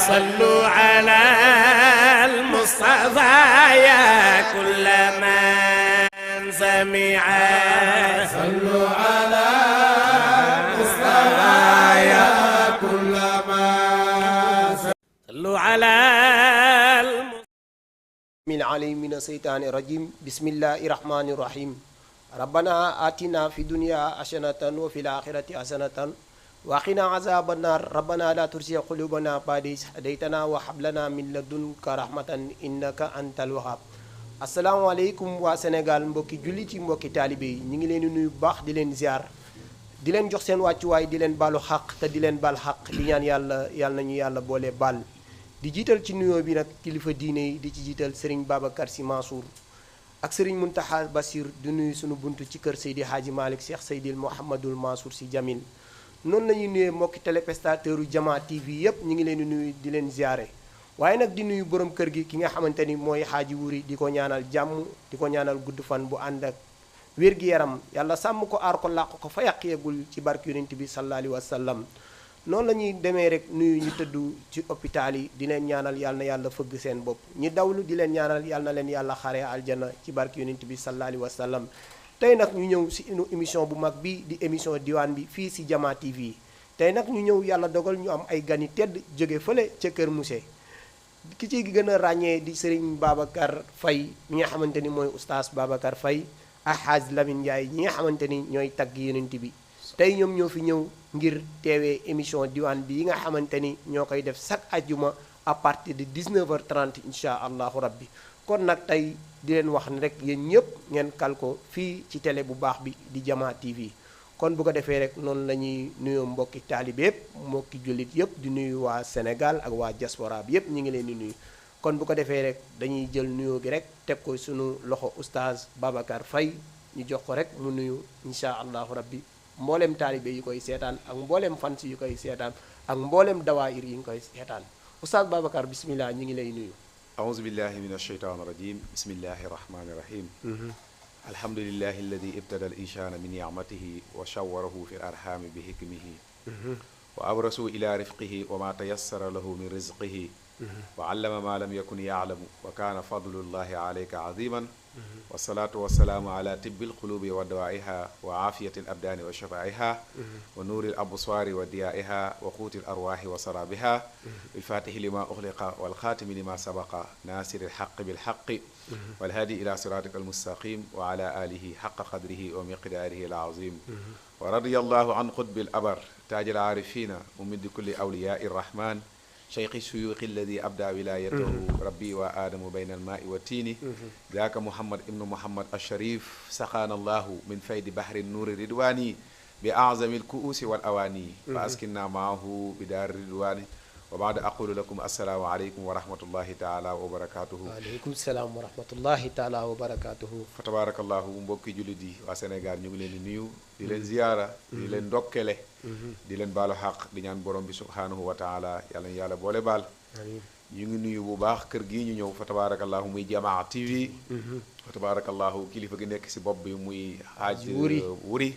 صلوا على المصطفى يا كل من سمع صلوا على المصطفى يا كل من صلوا على من علي من الشيطان الرجيم بسم الله الرحمن الرحيم ربنا آتنا في الدنيا حسنة وفي الآخرة حسنة وقنا عذاب النار ربنا لا تزغ قلوبنا بعد إذ هديتنا وهب لنا من لدنك رحمة إنك أنت الوهاب asalaamaaleykum waa Sénégal mbokki jullit yi mbokki taalibe yi ñu ngi leen di nuyu bu baax di leen ziar di leen jox seen wàccuwaay di leen baalu xaq te di leen baal xaq di ñaan yàlla nañu yàlla boole baal di jiital ci nuyoo bi nag kilifa diine yi di ci jiital Serigne Babacar Sy Mansour ak Serigne Mountakha Bassir di nuyu sunu buntu ci kër Seydi Hadji Malick Cheikh Seydil Mouhamadul Mansour Sy Jamil noonu la ñuy nuyee mbokki téléspectateur u Jama TV yépp ñu ngi leen di nuyu di leen ziare waaye nag di nuyu borom kër gi ki nga xamante ni mooy xaaji wuri di ko ñaanal jàmm di ko ñaanal gudd fan bu ànd ak wér-gi-yaram yàlla sàmm ko aar ko làq ko fa yàq yeegul ci barke yonent bi sallallahu alayhi wa sallam noonu la ñuy demee rek nuyu ñu tëdd ci hôpital yi di leen ñaanal yàlla na yàlla fëgg seen bopp ñi dawlu di leen ñaanal yàlla na leen yàlla xare aljana ci barke yonent bi sallallahu alayhi wa sallam tey nag ñu ñëw si émission bu mag bi di émission diwaan bi fii si Jama TV tey nag ñu ñëw yàlla dogal ñu am ay gani tedd jóge fële ca Kër Mousse ki ci gën a ràññee di Serigne Babacar Faye mi nga xamante ni mooy oustaz Babacar Faye ak Hadj Lamine Ndiaye ñi nga xamante ni ñooy tagg yonent bi tey ñoom ñoo fi ñëw ngir teewee émission diwaan bi yi nga xamante ni ñoo koy def chaque ajjuma à partir de 19h30 incha allahu rabbi kon nag tey di leen wax ne rek yéen ñëpp ngeen kal ko fii ci télé bu baax bi di Jama TV kon bu ko defee rek noonu la ñuy nuyoo mbokki taalibe yëpp mbokki jullit yëpp di nuyu waa Sénégal ak waa diaspora bi yëpp ñu ngi leen di nuyu kon bu ko defee rek dañuy jël nuyoo gi rek teg ko sunu loxo oustaz Babacar Faye ñu jox ko rek mu nuyu incha allahu rabbi mboolem taalibe yi koy seetaan ak mboolem fans yi koy seetaan ak mboolem dawaayir yi ngi koy seetaan oustaz Babacar bismillah ñu ngi lay nuyu أعوذ بالله من الشيطان الرجيم بسم الله الرحمن الرحيم الحمد لله الذي ابتدى الإنسان من نعمته وشوره في الأرحام بحكمه وأبرسه إلى رفقه وما تيسر له من رزقه وعلم ما لم يكن يعلم وكان فضل الله عليك عظيما والصلاة والسلام على طب القلوب ودوائها وعافية الأبدان وشفائها ونور الأبصار وديائها وقوت الأرواح وسرابها الفاتح لما أغلق والخاتم لما سبق ناصر الحق بالحق والهادي إلى صراطك المستقيم وعلى آله حق قدره ومقداره العظيم ورضي الله عن قطب الأبر تاج العارفين ومد كل أولياء الرحمن شيخ الشيوخ الذي أبدى ولايته ربي وآدم بين الماء والتين ذاك محمد ابن محمد الشريف سقانا الله من فيض بحر النور الرضواني بأعظم الكؤوس والأواني فأسكننا معه بدار الرضوان وبعد أقول لكم السلام عليكم ورحمة الله تعالى وبركاته waaleykum salaam wa rahmatullahi taala wa barakatuhu fa tabarakallahu mbokki jullit yi waa Sénégal ñu ngi leen di nuyu di leen ziyaara di leen ndokkele di leen baalu xaq di ñaan borom bi subhanahu wa taala yàlla na yàlla boole baal ñu ngi nuyu bu baax kër gii ñu ñëw fa tabarakallahu muy Jama TV fa tabarakallahu kilifa gi nekk si bopp bi muy Haaj Wuri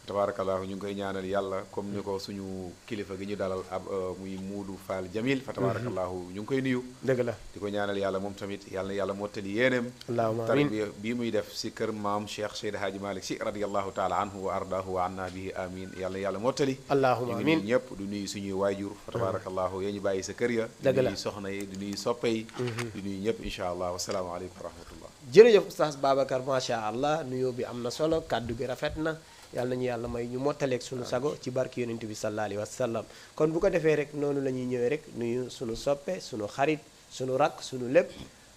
tabarakallahu ñu ngi koy ñaanal yàlla comme ni ko suñu kilifa gi ñu dalal ab muy Muudu Fall Jamil fa tabarakallahu ñu ngi koy nuyu dëgg la di ko ñaanal yàlla moom tamit yàlla na yàlla mottali yéeneem allahumma amiin tarbiya bii muy def si kër maam Cheikh Seydi Hadji Malick Sy radiyallahu taala anhu wa ardaahu wa anna bihi amin yàlla na yàlla mottali allahumma ñu ngi amiin nuyu ñëpp du nuyu suñuy waajur fa tabarakallahu yéen ñu bàyyi sa kër ya dëgg di la nuyu soxna yi di nuyu soppe yi di nuyu ñëpp incha allah wasalaamaaleykum wa rahmatullah jërëjëf oustaz Babacar macha allah nuyoo bi am na solo kàddu gi rafet na yàlla nañu yàlla may ñu mottaleeg suñu sago ci barki yonent bi sallallahu alayhi wa sallam kon bu ko defee rek noonu la ñuy ñëwee rek nuyu suñu soppe suñu xarit suñu rakk suñu lépp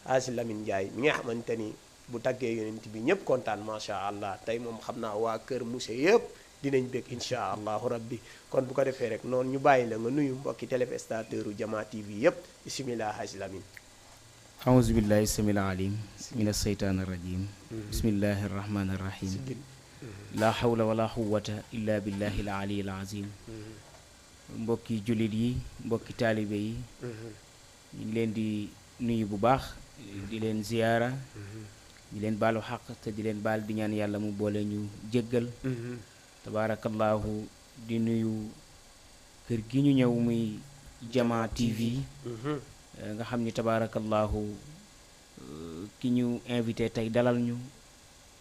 Hadj Lamine Ndiaye mi nga xamante ni bu taggee yonent bi ñëpp kontaan macha allah tey moom xam naa waa Kër Mousse yëpp dinañ bég incha allahu rabbi kon bu ko defee rek noonu ñu bàyyi la nga nuyu mbokki téléspectateur u Jama TV yëpp bisimilah Hadj Lamine أعوذ بالله السميع العليم من الشيطان الرجيم بسم الله الرحمن الرحيم لا حول ولا قوة إلا بالله العلي العظيم mbokki jullit yi mbokki taalibe yi ñu ngi leen di nuyu bu baax di leen ziyaara di leen baalu xaq te di leen baal di ñaan yàlla mu boole ñu jéggal tabaarakallaahu di nuyu kër gi ñu ñëw muy Jama TV nga xam ni tabaarakallahu ki ñu invité tey dalal ñu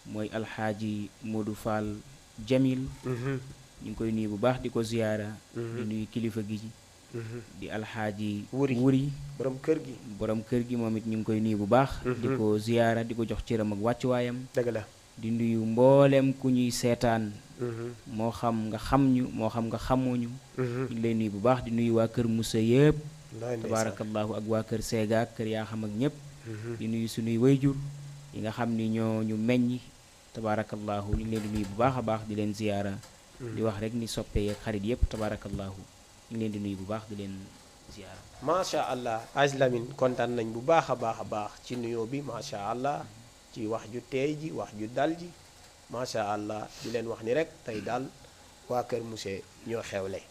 mooy alxaaji Modou Fall Jamil ñu ngi koy nuyu bu baax di ko ziyaara di nuyu kilifa gi di alxaaji wuri borom kër gi moom it ñu ngi koy nuyu bu baax di ko ziyaara di ko jox cëram ak wàccuwaayam dëgg la di nuyu mboolem ku ñuy seetaan moo xam nga xam ñu moo xam nga xamuñu ñu ngi lay nuyu bu baax di nuyu waa kër Moussa yëpp tabaarakallahu ak waa kër Seega ak kër yaa xam ak ñëpp di nuyu suñuy wayjur yi nga xam ni ñoo ñu meññ tabaarakallahu ñu ngi leen di nuyu bu baax a baax di leen ziyaara di wax rek ni soppee ak xarit yëpp tabaarakallahu ñu ngi leen di nuyu bu baax di leen ziyaara macha allah Aj Lamine kontaan nañ bu baax a baax ci nuyoo bi macha allah ci wax ju teey ji wax ju dal ji macha allah di leen wax ni rek tey daal waa kër Moussa ñoo xewle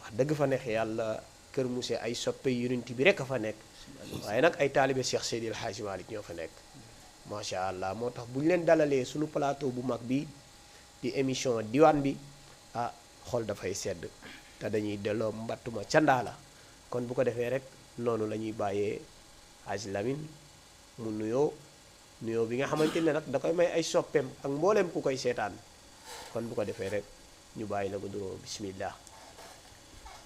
wax dëgg fa neex yàlla kër Moussa ay soppe yonent bi rek a fa nekk waaye nag ay taalibe Cheikh Seydi El Hadji Malick ñoo fa nekk macha allah moo tax bu ñu leen dalalee suñu plateau bu mag bi di émission diwaan bi ah xol dafay sedd te dañuy delloo mbattuma ca ndaa la kon bu ko defee rek noonu la ñuy bàyyee Aj Lamine mu nuyoo bi nga xamante ne nag da koy may ay soppeem ak mbooleem ku koy seetaan kon bu ko defee rek ñu bàyyi la ko duroo bismillah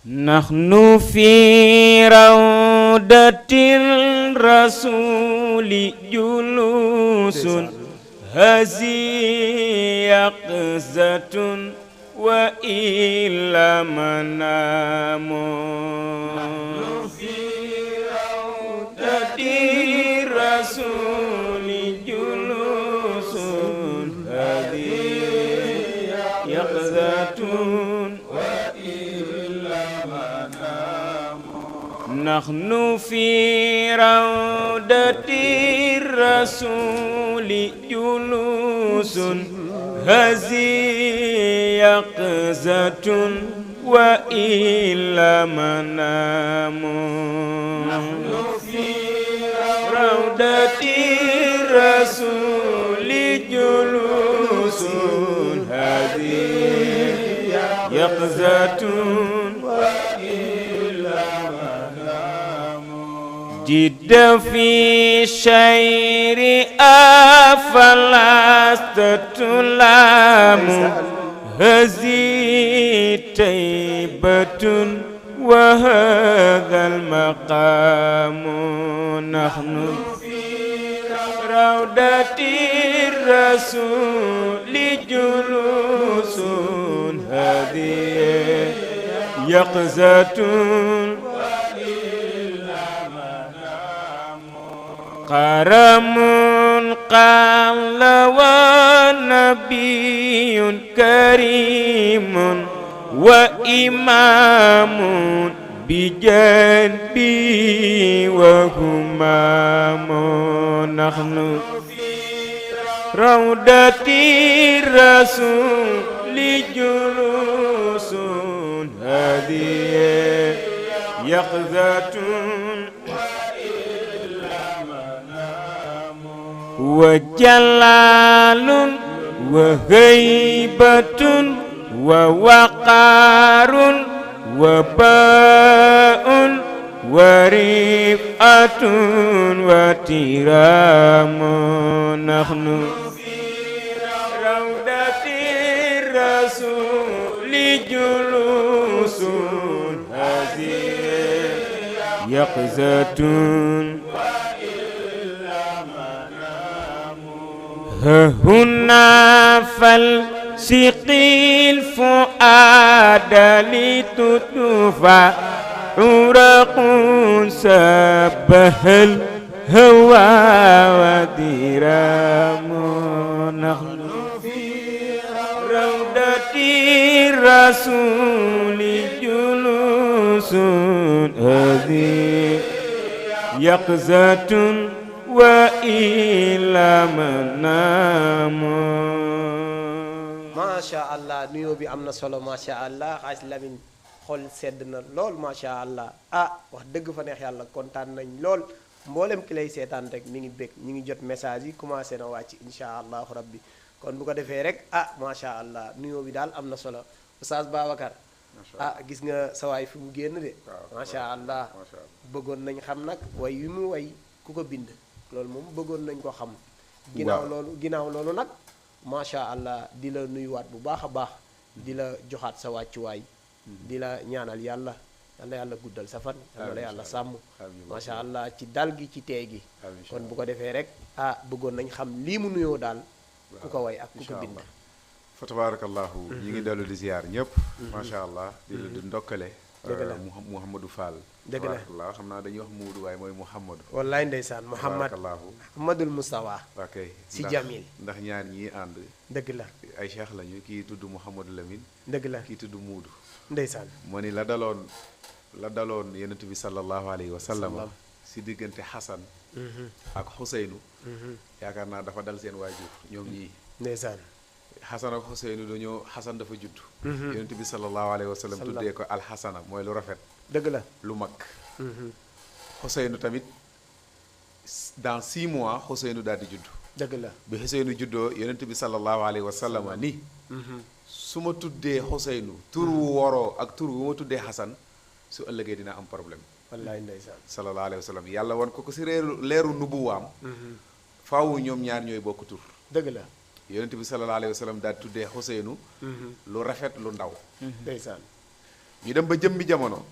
nahnu fi rawdatil rasuli julusun hazi yaqzatun wa illa manamun fi rawdatil rasuli julusun hazi yaqzatun نحن في روضة الرسول جلوس هذه يقظة وإلا منام نحن في روضة الرسول جلوس هذه يقظة جد في شير أفلست تلام هذه تيبة وهذا المقام نحن في روضة الرسول جلوس هذه يقظة كرم قال ونبي كريم وإمام بجنبي وهمام نحن في روضة الرسول جلوس هذه يقظة وجلال وهيبة ووقار وباء ورفعة وترام نحن في روضة الرسول جلوس هذه يقظة هنا فالسقي الفؤاد لتطفى عرق سبه الهوى ودرام نحن في روضة الرسول جلوس هذه يقظة وإلى منام macha allah nuyoo bi am na solo macha allah Aj Lamine xol sedd na lool macha allah wax dëgg fa neex yàlla kontaan nañ lool mboolem ki lay seetaan rek mi ngi bég ñi ngi jot message yi commencé na wàcc insha allahu rabbi kon bu ko defee rek macha allah nuyoo bi daal am na solo Oustaz Babacar gis nga sawaay fi mu génn de macha allah macha allah bëggoon nañ xam nag way wi mu way ku ko bind loolu moom bëggoon nañ ko xam ginnaaw loolu nag macha allah di la nuyuwaat bu baax a baax di la joxaat sa wàccuwaay di la ñaanal yàlla yàlla guddal sa fan yàlla yàlla sàmm macha allah ci dal gi ci teey gi kon bu ko defee rek bëggoon nañ xam lii mu nuyoo daal ku ko way ak ku ko bind fa tabarakallahu ñi ngi dellu di ziar ñëpp macha allah di la di ndokkale Mouhamadou Fall dëgg la tabarakallah xam naa dañuy wax Muudu waaye mooy Mouhamadou wallaay ndeysaan Mouhamadul Moustapha ok si Jamil ndax ñaar ñii ànd dëgg la ay cheikh lañu kii tudd Mouhamadou Lamine dëgg la kii tudd Muudu ndeysaan moo ni la daloon yonent bi sallallahu alayhi wa sallam si diggante Xasan ak Xuseynu yaakaar naa dafa dal seen waajur ñoom ñii ndeysaan Xasan ak Xuseynu dañoo Xasan dafa judd yonent bi sallallahu alayhi wa sallam tuddee ko alxasana mooy lu rafet dëgg la lu mag Xuseynu tamit dans 6 mois Xuseynu daal di judd dëgg la bi Xuseynu juddoo yonent bi sallallahu alayhi wa sallam ni su ma tuddee Xuseynu tur wu woroo ak tur wu ma tuddee Xasan su ëllëgee dina am problème wallaay ndeysaan sallallahu alayhi wa sallam yàlla wan ko si leeru nubuwaam faawu ñoom ñaar ñooy bokk tur dëgg la yonent bi sallallahu alayhi wa sallam daal tuddee Xuseynu lu rafet lu ndaw ndeysaan ñu dem ba jëmmi jamono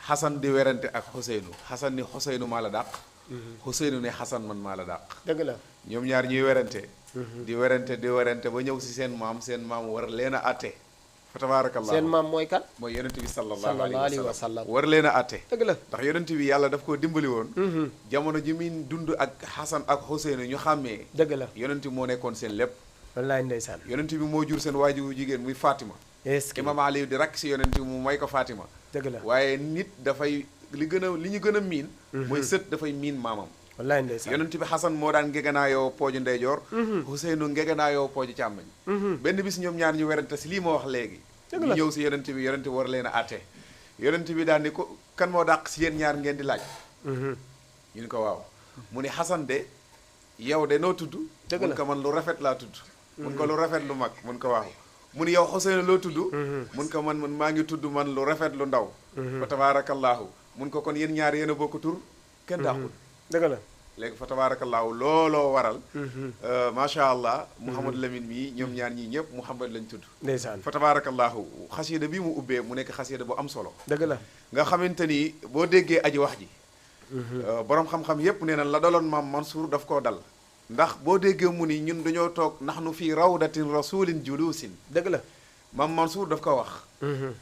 Xasan di werante ak Xuseynu Xasan ni Xuseynu maa la dàq Xuseynu ne Xasan man maa la dàq dëgg la ñoom ñaar ñuy werante di werante ba ñëw si seen maam war leen a atte fa tabaarakallah seen maam mooy kan mooy yonent bi sallallahu alayhi wa sallam sallam war leen a atte dëgg la ndax yonent bi yàlla daf koo dimbali woon jamono ji muy dund ak Xasan ak Xuseynu ñu xàmmee dëgg la yonent bi moo nekkoon seen lépp wallaay ndeysaan yonent bi moo jur seen waajuru jigéen muy Fatima est-ce que imam Ali di rakk si yonent bi mu may ko Fatima dëgg la waaye nit dafay li ñu gën a miin mooy sët dafay miin maamam wallaay ndeysaan yonent bi Xasan moo daan ngeganaayoo pooju ndeyjoor Xuseynu ngeganaayoo pooju càmmoñ benn bis ñoom ñaar ñu werante si lii ma wax léegi ñu ñëw si yonent bi war leen a àtte yonent bi daal ni ko kan moo dàq si yéen ñaar ngeen di laaj ñu ni ko waaw mu ni Xasan de yow de noo tudd mun ko man lu rafet laa tudd mun ko lu rafet lu mag mun ko waaw mu ni yow Xuseynu loo tudd mun ko man maa ngi tudd man lu rafet lu ndaw fa tabaarakallaahu mun ko kon yéen ñaar yéen a bokk tur kenn dàqul dëgg la léegi fa tabaarakallaahu looloo waral macha allah Mouhamadou Lamine mii ñoom ñaar ñii ñëpp Mouhamad lañ tudd ndeysaan fa tabaarakallaahu xasida bi mu ubbee mu nekk xasida bu am solo dëgg la nga xamante ni boo déggee aji wax ji boroom xam-xam yépp nee na la daloon maam Mansour daf koo dal ndax boo déggee mu ni ñun dañoo toog nahnu fii rawdatin rasulin julusin dëgg la maam Mansour daf ko wax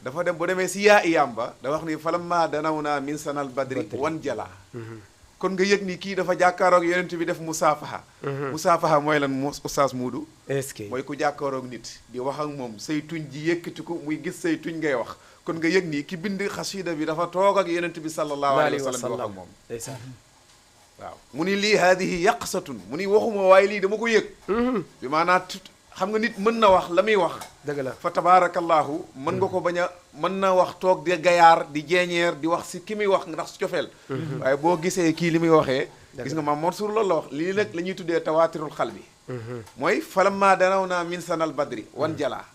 dafa dem bu demee si yaa iyam ba da wax ni falamma danaw naa min sanal badri wan jala kon nga yëg ni kii dafa jàkkaaroog yonent bi def musaafaha mooy lan oustaz Muudu est-ce que mooy ku jàkkaaroog nit di wax ak moom say tuñ ji yëkkati ko muy gis say tuñ ngay wax kon nga yëg ni ki bind xasida bi dafa toog ak yonent bi sallallahu alayhi wa sallam di wax ak moom ndeysaan waaw mu ni lii haadihi yaqsatun mu ni waxuma waaye lii dama ko yëg bi maanaa xam nga nit mën na wax la muy wax dëgg la fa tabaarakallaahu mën nga ko bañ a mën na wax toog di gayaar di jeeñeer di wax si ki muy wax ndax su cofeel waaye boo gisee kii li muy waxee gis nga maam Mansour loolu la wax lii nag la ñuy tuddee tawaatirul xal bi mooy falamma danaw naa min sanal badri wan jalaa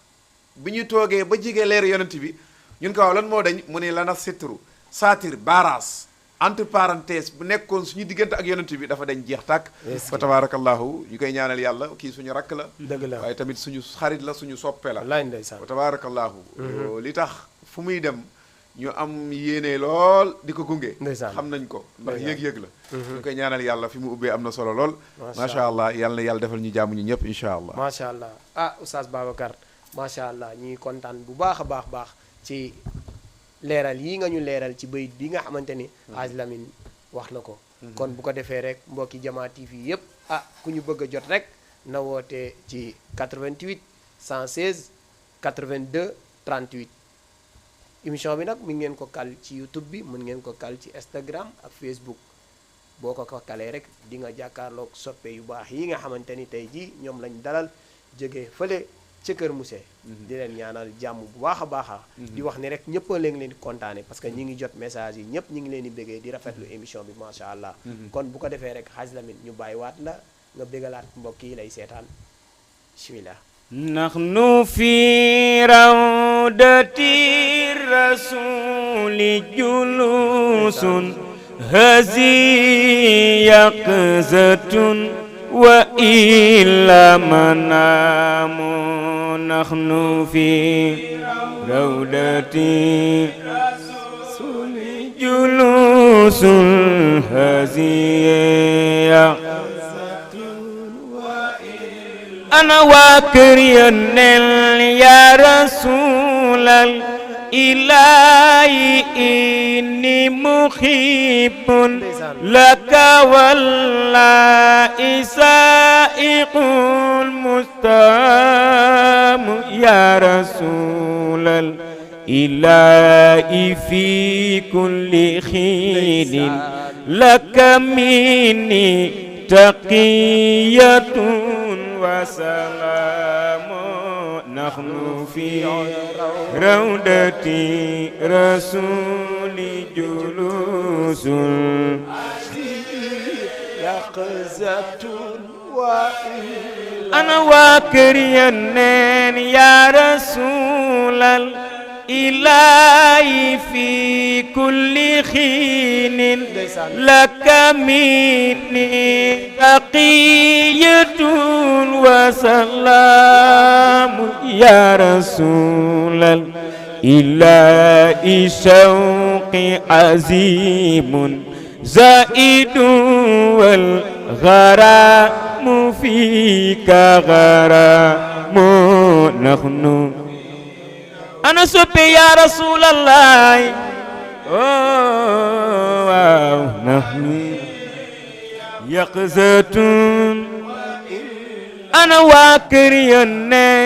bi ñu toogee ba jige leer yonent bi ñun ko waaw lan moo dañ mu ne lana sitru saatir baaraas entre parenthèse bu nekkoon suñu diggante ak yonent bi dafa dañ jeex tàkk fa tabaarakallaahu ñu koy ñaanal yàlla kii suñu rakk la dëgg la waaye tamit suñu xarit la suñu soppe la wallaay ndeysaan fa tabaarakallaahu li tax fu muy dem ñu am yéene lool di ko gunge ndeysaan xam nañ ko ndax yëg-yëg la ñu koy ñaanal yàlla fi mu ubbee am na solo lool macha allah yàlla na yàlla defal ñu jàmm ñu ñëpp incha allah macha allah oustaz Babacar macha allah ñuy kontaan bu baax a baax ci leeral yi nga ñu leeral ci bayit bi nga xamante ni Hadj Lamine wax na ko kon bu ko defee rek mbokki Jama TV yëpp ku ñu bëgg a jot rek na woote ci 88 116 82 38 émission bi nag mi ngeen ko kal ci YouTube bi mën ngeen ko kal ci Instagram ak Facebook boo ko kalee rek di nga jàkkaarloog soppe yu baax yi nga xamante ni tey jii ñoom lañ dalal jóge fële ca Kër Mousse di leen ñaanal jàmm bu baax a baax di wax ni rek ñëpp a leen di kontaane parce que ñi ngi jot message yi ñëpp ñi ngi leen di béggee di rafetlu émission bi macha allah kon bu ko defee rek Hadj Lamine ñu bàyyiwaat la nga béggalaat mbokk yi lay seetaan bismillah nahnu fi raw روضة الرسول جلوس هذه يقظة وإلا منام نحن في روضة الرسول جلوس هذه أنا واكريا يا رسول الإله إني محب لك والله سائق المستقام يا رسول الإله في كل حين لك مني تقية وسلام نحن في روضة رسول جلوس يقظة أنا واكريا يا رسول الإله في كل حين لك مني تقية وسلام يا رسول الإله شوقي عظيم زائد والغرام فيك غرام نحن أنا سبي يا رسول الله نحن يقظة أنا واكريا يا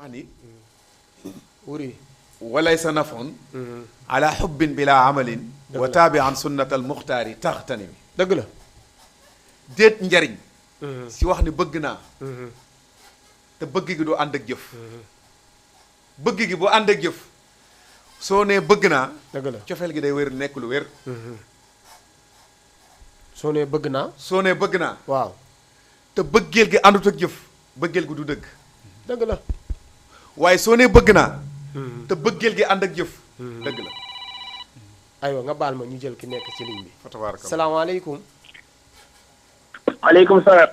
wax ni wuri walaysa nafun ala xubbin bila amalin wa taabi an sunnat al muxtaari taxtani mi dëgg la déet njariñ si wax ni bëgg naa te bëgg gi du ànd ak jëf bëgg gi bu ànd ak jëf soo nee bëgg naa dëgg la cofeel gi day wér nekk lu wér soo nee bëgg naa soo nee bëgg naa waaw te bëggeel gi àndut ak jëf bëggeel gi du dëgg dëgg la waaye soo nee bëgg naa te bëggeel gi ànd ak jëf dëgg la aywa nga baal ma ñu jël ki nekk ci ligne bi fa tabaaraka salaamaaleykum maaleykum salaam.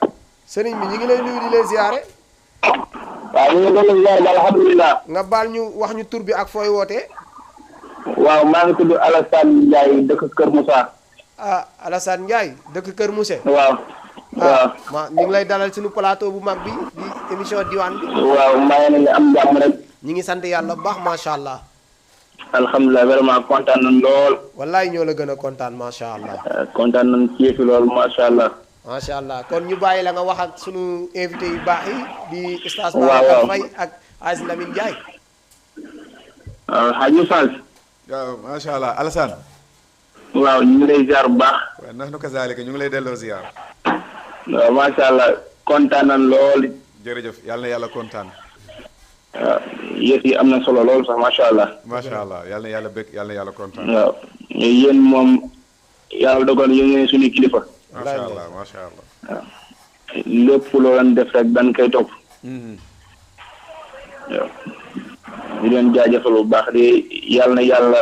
sëriñ bi ñu ngi lay nuyu di leen ziyaare waaw ñu ngi doon ziar ba alhamdulilah. nga baal ñu wax ñu tur bi ak fooy wootee waaw maa ngi tudd Alassane Ndiaye dëkk Kër Moussa. ah Alassane Ndiaye dëkk Kër Mousse waaw. waaw ma ñu ngi lay dalal suñu plateau bu mag bi di émission diwaan bi waaw maa ngi am jàmm rek. ñi ngi sant yàlla bu baax macha allah alhamdulilah vraiment kontaan nañ lool. wallaay ñoo la gën a kontaan macha allah kontaan nañ ci yëfi lool macha allah. macha allah kon ñu bàyyi la nga wax ak sunu invité yu baax yi di Oustaz waaw, Babacar waaw. Faye ak Aziz Lamine Ndiaye waaw Hadji Fall. waaw macha allah Alassane waaw ñu ngi lay ziar bu baax. waaw nax nu kazaalika ñu ngi lay delloo ziar waaw macha allah kontaan nañ lool. jërëjëf yàlla na yàlla kontaan waaw yëf yi am na solo lool sax macha allah. macha allah yàlla na yàlla bëgg yàlla na yàlla kontaan waaw yéen moom yàlla dogal yéen ngeen suñu kilifa. macha allah macha allah lépp loo leen def rek dañ koy topp. waaw di leen jaajëfal bu baax di yàlla na yàlla.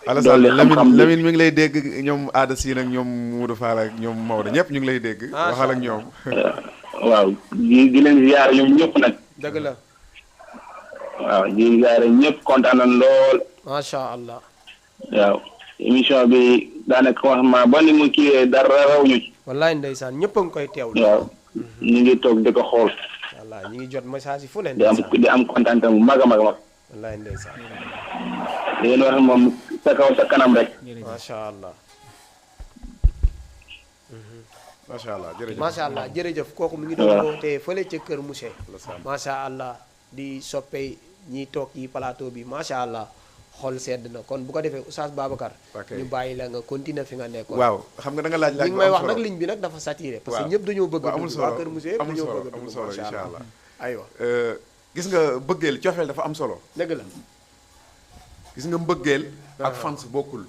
Alassane dolli xam-xam bi. Lamine mi ngi lay dégg ñoom Aada Sine ak ñoom Moudou Fall ak ñoom Maodo ñëpp ñu ngi lay dégg waxal ak ñoom waaw di leen ziyaare ñoom ñëpp nag. dëgg la waaw di ziyaare ñëpp kontaan nañ lool. macha allah waaw émission bi daanaka wax ma ba ni mu kiiwee dara raw ñu ci. wallaay ndeysaan ñëpp a ngi koy teewlu waaw ñu ngi toog di ko xool. wallaay ñu ngi jot message yi fu ne di am ndeysaan di am kontaan bu mag a mag a mag. wallaay ndeysaan di leen wax moom sa kaw sa kanam rek. macha allah macha allah jërëjëf macha allah jërëjëf kooku mu ngi doon wootee fële ca Kër Mousse macha allah di soppee ñiy toog yi plateau bi macha allah xol sedd na kon bu ko defee Oustaz Babacar Ok. ñu bàyyi la nga continuer fi nga nekkoon waaw xam nga da nga laaj li nga may wax nag ligne bi nag dafa saturé parce que waaw. ñëpp dañoo bëgg a amul dugg solo waa Kër Mousse yëpp amul dañoo solo bëgg a amul dugg solo macha incha allah allah aywa gis nga bëggeel cofeel dafa am solo dëgg la gis nga mbëggeel ak fans bokkul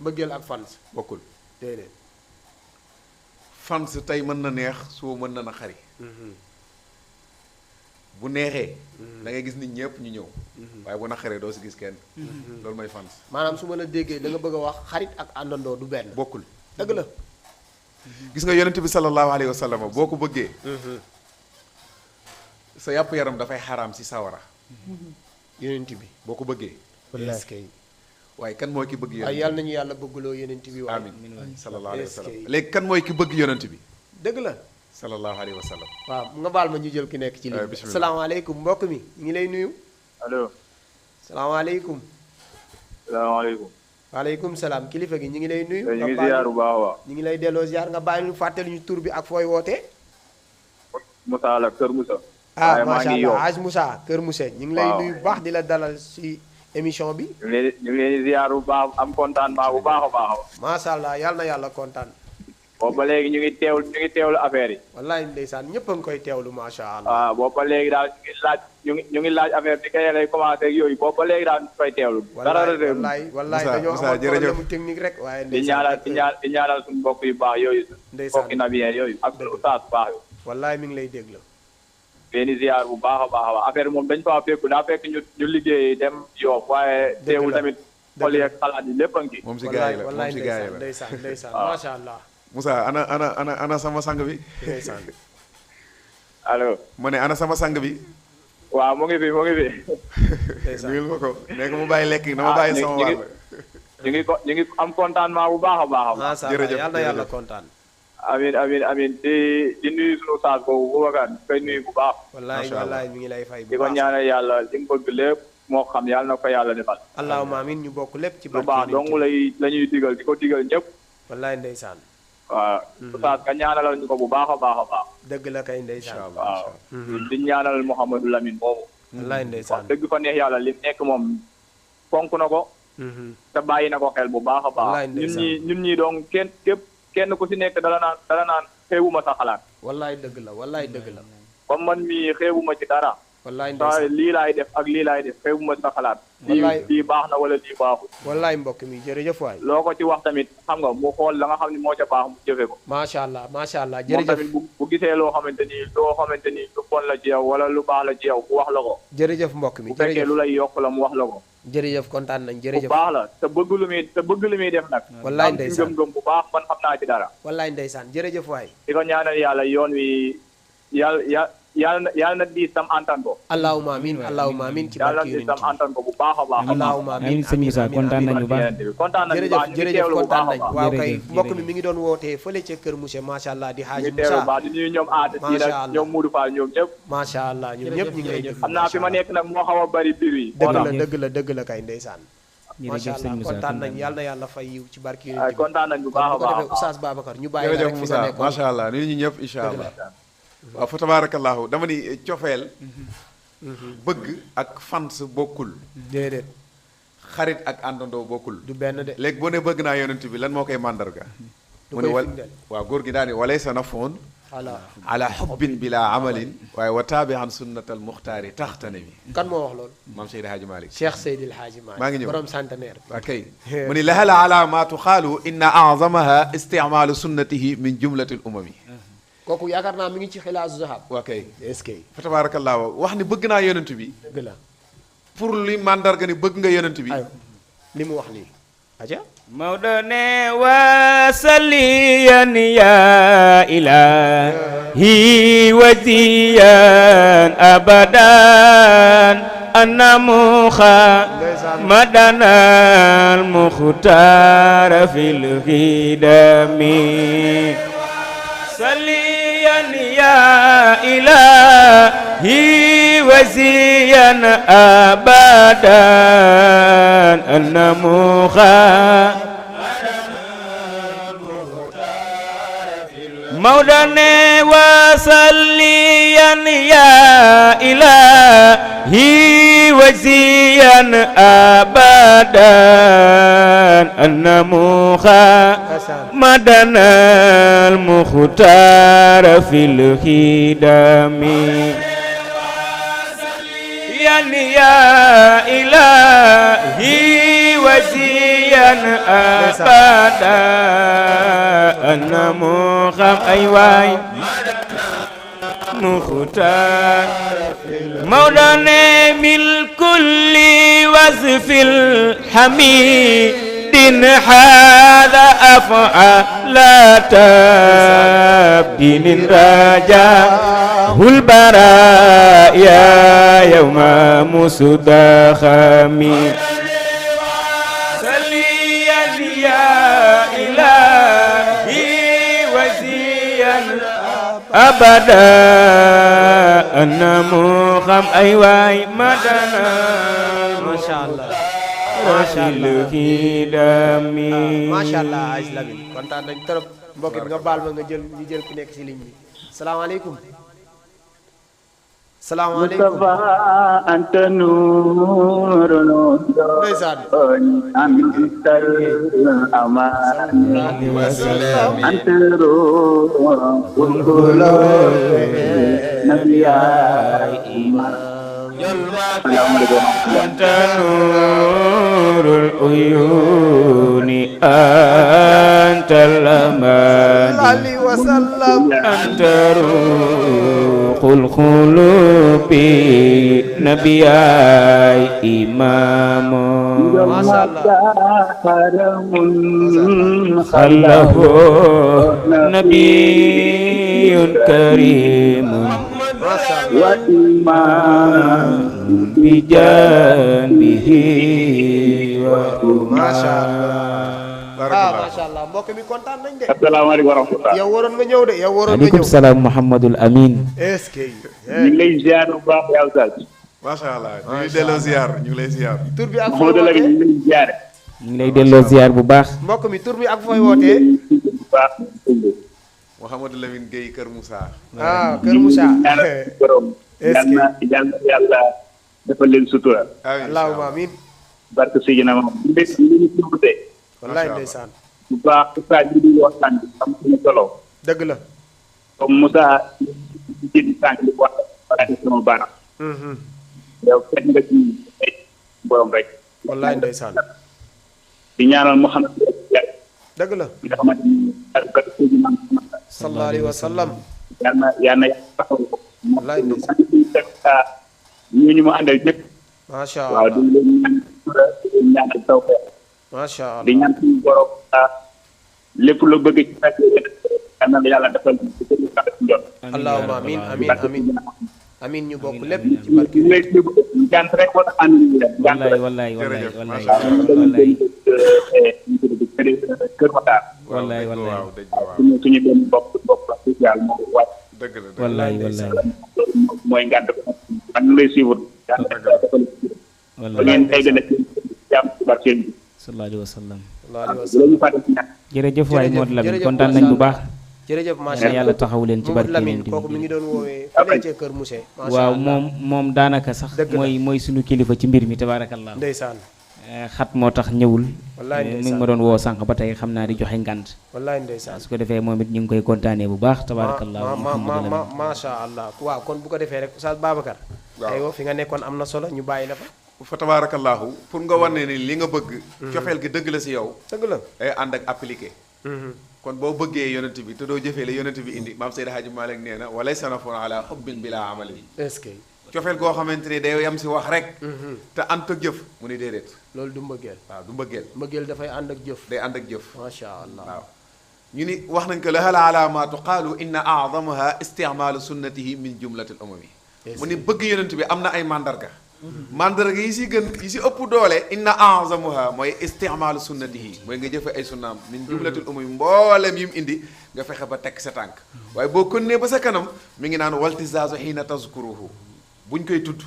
mbëggeel ak fans bokkul déedéet fans tey mën na neex soo mën na na xari bu neexee da ngay gis nit ñëpp ñu ñëw waaye bu naqaree doo si gis kenn loolu mooy fans maanaam su ma la déggee da nga bëgg a wax xarit ak àndandoo du benn bokkul dëgg la gis nga yonent bi sallallahu alayhi wa sallam boo ko bëggee sa yàpp yaram dafay xaraam si sawara yonent bi boo ko bëggee wallaay kay waaye kan mooy ki bëgg ay yonent yàlla nañu yàlla bëggloo yonent bi waaye amin sallallahu alayhi wa sallam Est-ce que- léegi kan mooy ki bëgg yonent bi dëgg la sallallahu alayhi wa sallam waaw nga baal ma ñu jël ki nekk ci ligne bi bismillah. salaamaaleykum mbokk mi ñu ngi lay nuyu allo. salaamaaleykum salaamaaleykum. waaleykum salaam kilifa gi ñu ngi lay nuyu ñu nga ngi baal ziar ñu- bu baax a baax. ñu ngi lay delloo ziar nga bàyyi ñu fàttali ñu tur bi ak fooy wootee Moussa la Kër Moussa. ah waaye maa macha ngi allah yow. Aj Moussa Kër Mousse ñu ngi lay Waaw. nuyu bu baax di la dalal si émission bi ñu ngi leen di ziar bu baax am contentement bu baax a baax. macha allah yàlla na yàlla kontaan boobu ba léegi ñu ngi teewlu affaire yi. wallaay ndeysaan ñëpp a ngi koy teewlu macha allah waaw boobu ba léegi daal ñu ngi laaj affaire bi kay lay commencé ak yooyu boobu ba léegi daal ñu koy teewlu. dara wallaay réew wallaay wallaay Moussa, dañoo Moussa, amoon jërëjëf. problème technique rek waaye di ndeysaan ñaanal ak- di ñaanal suñu mbokk yu baax yooyu. Ndeysaan. mbokki nabiyeen yooyu ak suñu ustaas bu baax yooyu. wallaay mi ngi lay déglu benn ziar bu baax a baax a baax affaire moom dañ faa fekk daa fekk ñu liggéey dem Yoff waaye teewul la. tamit xol yi ak xalaat yi lépp a ngi ci. moom si gars yi la wallaay moom si gars yi la ndeysaan ndeysaan waaw. macha allah Moussa ana sama sang bi ndeysaan allo mu ne ana sama sang bi waaw mu ngi fi ndeysaan nuyul ma ko nekk mu bàyyi lekk na ma bàyyi ñu sama ngi wàll ñu ngi am contentement bu baax a baax a baax. macha allah jërëjëf, yàlla na yàlla jërëjëf. kontaan amin di nuyu sunu saas boobu Boubacar di koy nuyu bu baax. wallaay Macha Allah. wallaay mi ngi lay fay bu di ko baax ñaanal yàlla li mu bëgg lépp moo xam yàlla na ko yàlla defal. allahumma amin ñu bokk lépp ci lu barke baax Yonent dong bi. la ñuy digal di ko digal ñëpp. wallaay ndeysaan waaw oustaz nga ñaanalal ñu ko bu baax a baax a baax. dëgg la kay ndeysaan. waaw di ñaanal Mouhamadou Lamine moomu. wallaay ndeysaan. wax dëgg fa neex yàlla li nekk moom fonk na ko. te bàyyi na ko xel bu baax a baax. wallaay ndeysaan ñun ñii donc kenn ku si nekk dala naan xeebuma sa xalaat. wallaay dëgg la wallaay dëgg la. comme man mii xeebuma ci dara. wallaay ndeysaan lii laay def ak lii laay def xeebuma sa xalaat. wallaay lii baax na wala lii baaxul. wallaay mbokk mi jërëjëf waay. loo ko ci wax tamit xam nga mu xool la nga xam ne moo ca baax mu jëfe ko. macha allah moom jërëjëf. tamit bu gisee loo xamante ni lu bon la ci yow wala lu baax la ci yow mu wax la ko. jërëjëf mbokk mi bu fekkee lu lay yokk la mu wax la ko. jërëjëf kontaan nañ jërëjëf. bu baax la te bëgg lu muy def nag. wallaay ndeysaan ngëm-ngëm bu baax man xam naa ci dara. wallaay ndeysaan jërëjëf waay. di ko ñaanal yàlla yoon wi yàlla na di tam antan ko. allahumma amiin allahumma amiin ci yàlla barke na di yonent tam antan ko bu baax a baax. allahumma amiin sëñ Moussa kontaan nañ bu baax. kontaan nañ bu baax ñu ngi jërëjëf teewlu bu kontaan baax a nañ baax. waaw kay jërëjëf, mbokk mi jërëjëf. mi ngi doon wootee fële ca kër monsieur macha allah di ñu Hadji ngi teewlu bu Moussa baax di nuyu ñoom aada si Macha nag Allah. ñoom Moudou Fall ñoom ñëpp. macha allah ñun ñëpp ñu ngi lay déglu xam naa fi ma nekk nag moo xaw a bari biir yi. dëgg la kay ndeysaan macha jërëjëf sëñ allah Moussa kontaan nañ yàlla na yàlla fay yiw ci barke ay yonent bi kontaan nañ bu kon baax bu a ko baax. defee Oustaz Babacar ñu bàyyi la jërëjëf rek fi nga Moussa nekkoon macha allah nuyu ñu ñëpp incha allah waaw fa tabarakallahu dama ni cofeel bëgg ak fans bokkul déedéet xarit ak àndandoo bokkul du benn de léegi boo ne bëgg naa yonent bi lan moo koy màndarga du mu ne koy wal firndeel. waaw góor gi daal ni walay sa nafoon ala ala xubbin bila amalin waaye wa taabihan sunnatal muxtaari taxtane mi kan moo wax loolu maam Seydi Hadji Malick Cheikh Seydil Hadji maa ngi Malick ñëw. borom centenaire waa kay mu ni lahal alaamaatu xaalu inna azamaha isticmaalu sunnatihi min jumlati l umami kooku yaakaar naa mi ngi ci xilaasu zahab waa kay est-ce que fa tabarakallahu wax ni bëgg naa yonent bi dëgg la pour li màndarga ni bëgg nga yonent bi ayo li mu wax nii aja Maodo ne wasaliyan ya ilahi waziyan abadan anna muhammadana al-mukhtar fil khidami saliyan ya ilahi waziyan abadan anna مولانا وصليا يا إلهي وزيا أبدا أن محمدنا المختار في الخدم يا إلهي وزيا أبدا أن محمد أيواي مختار مولانا من كل وصف الحميد هذا أفعال لا تبدين رجاه البرايا يوم مصدخمي صليا يا إلهي وزيا أبدا أن محمد أيواي مدنا ما شاء الله macha allah Aziz Lamine kontaan nañ trop mbokk bi nga baal ma nga jël ñu jël ki nekk ci ligne bi salaamaaleykum salaamaaleykum Mustafa anta nuurun ndeysaan antal amaan anta ruuhul quluub nabiyaay أنت نور العيون أنت الأمان عليه وسلم أنت روح القلوب نبي إمام ما شاء الله خله نبي كريم ما شاء الله بجانبه ما شاء الله ما شاء الله mbokk mi kontaan nañ de asalaamaaleykum wa rahmatulah. yow waroon nga ñëw de yow waroon nga aleykum ñëw salaam Mouhamadul Amin est-ce que ñu ngi lay ziar bu baax yow Oustaz. macha allah ñu ngi delloo ziar ñu ngi lay ziar tur bi ak fooy Mouhamadou Lamine wootee ñu ngi lay ziar. ñu ngi lay delloo ziar bu baax mbokk mi tur bi ak fooy wootee baax Mouhamadou Lamine Gueye Kër Moussa. Kër Moussa. ñaanal borom. est-ce que yal na yàlla defal leen sutura. allahumma amiin. barke Seydina Muhammad li ñu tuddee. wallaay ndeysaan. bu baax Moussa ñu di waxtaan bi am suñu solo. dëgg la. comme Moussa di jëndi sànq di wax wala di sama baaraam. yow fekk nga ci borom rek. wallaay ndeysaan. di ñaanal Mouhamed. dëgg la. nga xamante ni barke Seydina Muhammad. sallallahu alayhi wa sallam. yal na yàlla taxaw ko. wallaay ndeysaan. ñu mu àndal ñëpp. macha waaw allah di leen ñaan sutura di leen ñaanal tawfeex. macha allah di ñaan suñu borom lépp lu bëgg ci fekk yal na yàlla defal ci kër yi sax njot. allahumma amiin amiin amiin amiin ñu bokk lépp ci barke. ñu lay déglu jant rek moo tax ànd ñu leen. jant rek wallaay wallaay wallaay Kër Matar. wallaay wallaay waaw dëgg la waaw. suñu benn bopp social moo wàcc. dëgg la dëgg la. wallaay wallaay mooy ngànt ko man ñu lay suivre. jant rek defal ba wallaay ngeen egg na ci jàmm ci barke bi. sallallahu alayhi wa sallam. sallallahu alayhi wa bu sallam. la ñu fàtte ci ñaan. jërëjëf waay Modou Lamine jërëjëf kontaan nañ bu baax. jërëjëf macha yal na allah yàlla taxaw leen ci Mamadou barke Lamine Yonent bi. kooku mi ngi doon woowee fële ca Kër Mousse. macha waaw allah moom daanaka sax Dëgg la. mooy suñu kilifa ci mbir mi tabaarakallah. ndeysaan. xat moo tax ñëwul. wallaay mi ngi ndeysaan. ma doon woo sànq ba tey xam naa di joxe ngant. wallaay ndeysaan. su ko defee moom it ñu ngi koy kontaanee bu baax tabaarakallah. macha allah waaw kon bu ko defee rek Oustaz Babacar. waaw aywa fi nga nekkoon am na solo ñu bàyyi la fa. fa tabaarakallaahu pour nga wane ni li nga bëgg. cofeel gi dëgg la si yow. dëgg la. day ànd ak appliqué. kon boo bëggee yonent bi te doo jëfee la yonent bi indi maam Seydi Hadji Malick nee na walay sanafun ala xubbin bila amali. est-ce que. cofeel goo xamante ni day yam si wax rek. te ànd ak jëf mu ni déedéet. loolu du mbëggeel. waaw du mbëggeel. mbëggeel dafay ànd ak jëf. day ànd ak jëf. macha allah. waaw ñu ni wax nañ ko la hal alaamaatu qaalu inna aadamaha isticmaalu sunnatihi min jumlati al umami mu ni bëgg yonent bi am na ay mandarga. mandarga yi si gën yi si ëpp doole inna azamuha mooy isticmaalu sunnatihi mooy nga jëfe ay sunnaam min jumlatil umami mboolem yi mu indi nga fexe ba tekk sa tànk waaye boo konnee ba sa kanam mi ngi naan waltisaasu xiina tazkuruhu buñ koy tudd.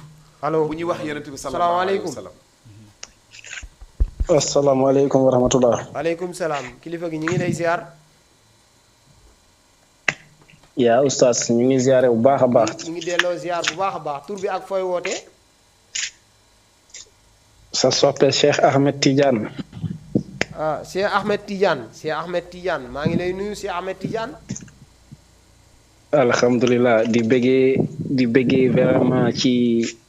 allo bu ñuy wax yonent bi sallallahu alayhi wa sallam. asalaamaaleykum wa rahmatullah. waaleykum salaam kilifa gi ñu ngi lay ziar. yaa oustaz ñu ngi ziare bu baax a baax. ñu ngi delloo ziar bu baax a baax tur bi ak fooy wootee. sa soppe Cheikh Ahmed Tidiane. Cheikh Ahmed Tidiane Cheikh Ahmed Tidiane maa ngi lay nuyu Cheikh Ahmed Tidiane. alhamdulilah di bëggee vraiment ci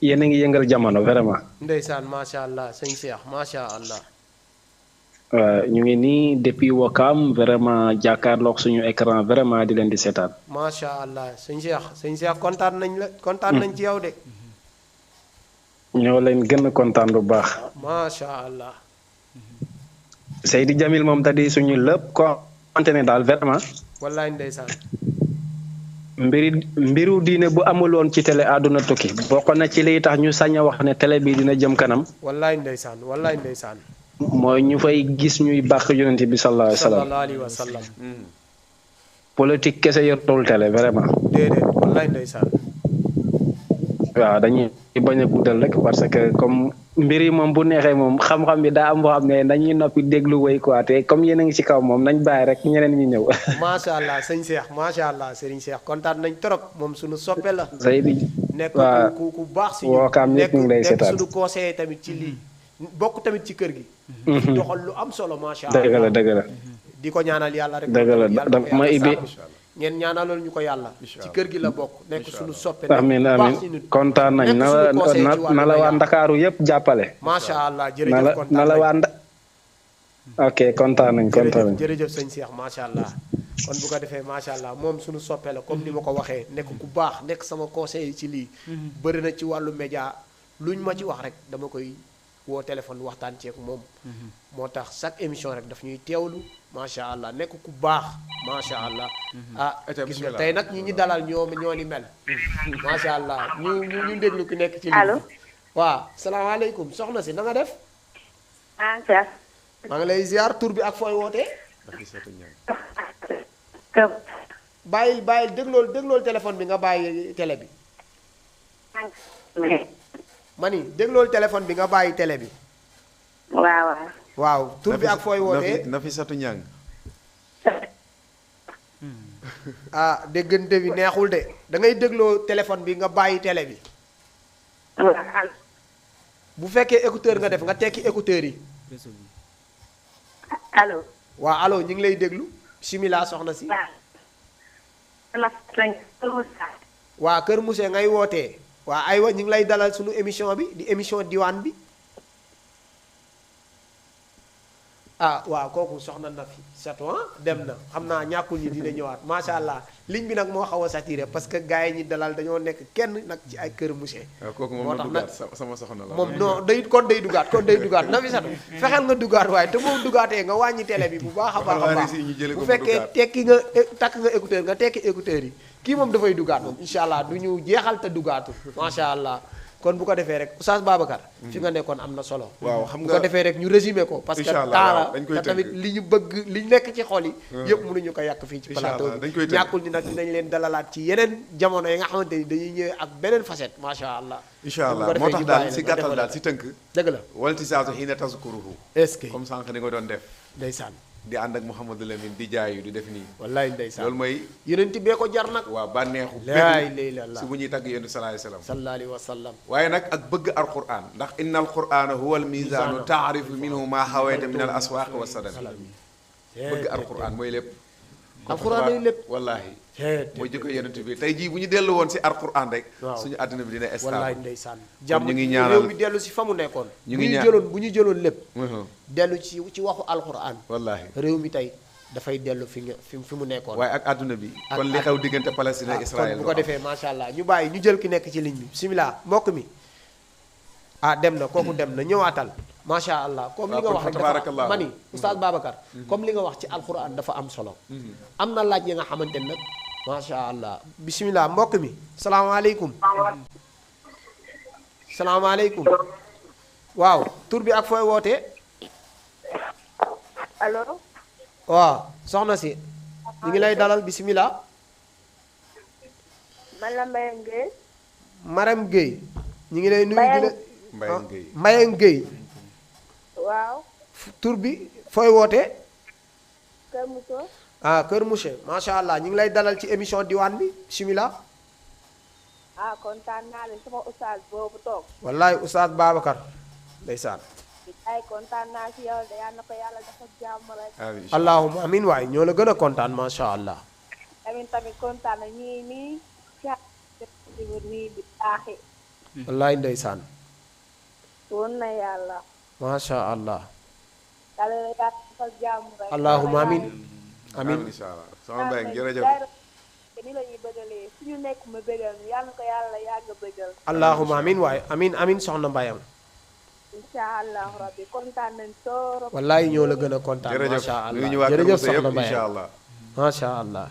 yéen a ngi yëngal jamono vraiment. ndeysaan macha allah sëñ Cheikh macha allah. waaw ñu ngi nii depuis Wakam vraiment jàkkaarloog suñu écran vraiment di leen di seetaan. macha allah sëñ Cheikh kontaan nañ la kontaan nañ ci yow de. ñoo leen gën a kontaan bu baax. macha allah. Seydi Jamil moom da di suñu lépp ko xamante ne daal vraiment. wallaay ndeysaan. mbiru diine bu amuloon ci télé àdduna tukki bokk na ci liy tax ñu sañ a wax ne télé bi dina jëm kanam. wallaay ndeysaan wallaay ndeysaan. mooy ñu fay gis ñuy bàq yonent bi sallallahu alayhi wa sallam. politique kese yortul télé vraiment. déedéet wallaay ndeysaan. waaw dañuy bañ a guddal rek parce que comme mbir yi moom bu neexee moom xam-xam bi daa am boo xam ne dañuy noppi déglu woy quoi te comme yéen a ngi ci kaw moom nañ bàyyi rek ñeneen ñi ñëw. macha allah sëñ Cheikh macha allah Serigne Cheikh kontaan nañ trop moom suñu soppe la. Seydi nekk ku baax si Wakaam ñëpp ñu ngi lay seetaan nekk suñu conseiller tamit ci lii. bokk tamit ci kër gi. di doxal lu am solo macha allah dëgg la dëgg la. di ko ñaanal yàlla rek. dëgg la dama ibi ngeen ñaanaloon ñu ko yàlla. ci kër gi la bokk nekk suñu soppe. amiin amiin kontaan nañ na la waa Ndakaaru yëpp jàppale. macha allah jërëjëf kontaan na la waa ok kontaan nañ jërëjëf sëñ Cheikh macha allah. kon bu ko defee macha allah moom suñu soppe la comme ni ma ko waxee nekk ku baax nekk sama conseil ci lii. bëri na ci wàllu média luñ ma ci wax rek dama koy woo téléphone waxtaan ceeg moom. moo tax chaque émission rek daf ñuy teewlu macha allah nekk ku baax macha allah. gis nga tey nag ñi dalal ñoo ni mel. macha allah ñu déglu ki nekk ci lii. allo. waaw salaamaaleykum soxna si na nga def. ah. maa ngi lay ziar tur bi ak fooy wootee. bàyyil déglool téléphone bi nga bàyyi télé bi. mani déglool téléphone bi nga bàyyi télé bi. waaw. waaw tur bi ak fooy wootee Nafisatu Ñang. ah déggante bi neexul de da ngay dégloo téléphone bi nga bàyyi télé bi bu fekkee écouteur nga def nga tekki écouteur yi réseau bi. allo. waa allo ñu ngi lay déglu bismillah soxna si waa Kër Mousse ngay wootee waa aywa ñu ngi lay dalal suñu émission bi di émission diwaan bi ah waaw kooku soxna na fi sato dem na xam naa ñàkkul ñi dina ñëwaat macha allah ligne bi nag moo xaw a saturé parce que gars yi ñi dalal dañoo nekk kenn nag ci ay Kër Mousse waaw kooku moom moo na tax duggaat sama soxna la moom non day day dugaat na fi sato fexeel nga dugaat waaye te moom dugaatee nga wàññi télé bi bu baax a baax a baax bu fekkee tekki nga takk nga écouteur nga tekki écouteur yi kii moom dafay dugaat moom incha allah du ñu jeexal te dugaatu macha allah kon bu ko defee rek Oustaz Babacar fi nga nekkoon am na solo waaw xam bu nga ko defee rek ñu résumé ko parce que Incha Allah, taala waaw, dañ koy te tamit tënk. li ñu bëgg li nekk ci xol yi yëpp mënuñu ko yàq fii ci Incha plateau Allah, dañ bi koy tënk. ñàkkul ni nag dinañ leen dalalaat ci yeneen jamono yi nga xamante ni dañuy ñëwee ak beneen facette macha allah incha bu ko allah defee moo tax ñu daal bàyyi si la nga gàttal defal daal si tënk dëgg la waltisaatu xiina tazkuruhu est-ce que comme sànq ni nga doon def ndeysaan di ànd ak Mouhamadou Lamine di jaayu di def nii wallaay ndeysaan loolu mooy yonent bee ko jar nag waa bànneexu laa bëgg ilaaha illallaah si bu ñuy tagg yonent sallallahu alayhi wasallam sallallahu alayhi wa sallam waaye nag ak bëgg alquran ndax inna alqurana huwa almizaanu taarifu minhu ma xawayta min al aswaaq wa sadami bëgg alquran mooy lépp alquran mooy lépp wallaahi mooy jikko yonent bi tey jii bu ñu dellu woon si alquran rek waaw. suñu àddina bi dina wallaay stable ndeysaan ñu jàmm ngi ñaanal- réew mi dellu si fa mu nekkoon ñu bu ngi ñu ñaan- jëloon bu ñu jëloon lépp Mhm. dellu ci waxu alquran wallaahi réew mi tey dafay dellu fi mu nekkoon waaye ak àdduna bi Ak- kon li ak- xew diggante Palestine ak kon Israël bu ko defee macha allah ñu bàyyi ñu jël ki nekk ci ligne bi bismillah mbokk mi ah dem na kooku dem na ñëwaatal macha allah comme li nga kon wax fa rek dafa tabarakallah. mani oustaz Babacar comme li nga wax ci alquran dafa am solo am na laaj yi nga xamante ne nag macha allah bismillah mbokk mi salaamaaleykum salaamaaleykum waaw tur bi ak fooy wootee allo. waaw soxna si ñu ngi lay dalal bismillah man la Mbaye Gueye. Marème Gueye ñu ngi lay nuyu di la Mbayang Gueye Mbayang Gueye waaw. tur bi fooy wootee Kër Moussa. ah Kër Mousse macha allah ñu ngi lay dalal ci émission diwaan bi bismillah ah kontaan naa leen sama oustaz boobu toog. wallaay oustaz Babacar ndeysaan ay kontaan naa si yow de yal na ko yàlla dafa jàmm rek. amiin allahumma amin waay ñoo la gën a kontaan macha allah tamit kontaan na ñii nii nii di baaxi. wallaay ndeysaan woon na yàlla. macha allah yàlla la yàlla dafa jàmm rek. allahumma amin amin incha allah sama Mbayang jërëjëf ni la ñuy bëggalee suñu nekk ma bëggal ñu yàlla na ko yàlla yàgg bëggal. allahumma amin waay amin amin soxna Mbayang incha allah rabbi kontaan nañ torop. wallaay ñoo la gën a kontaan jërëjëf macha allah nuyu ñu waa Kër jërëjëf Moussa soxna yëpp incha Mbayang allah macha allah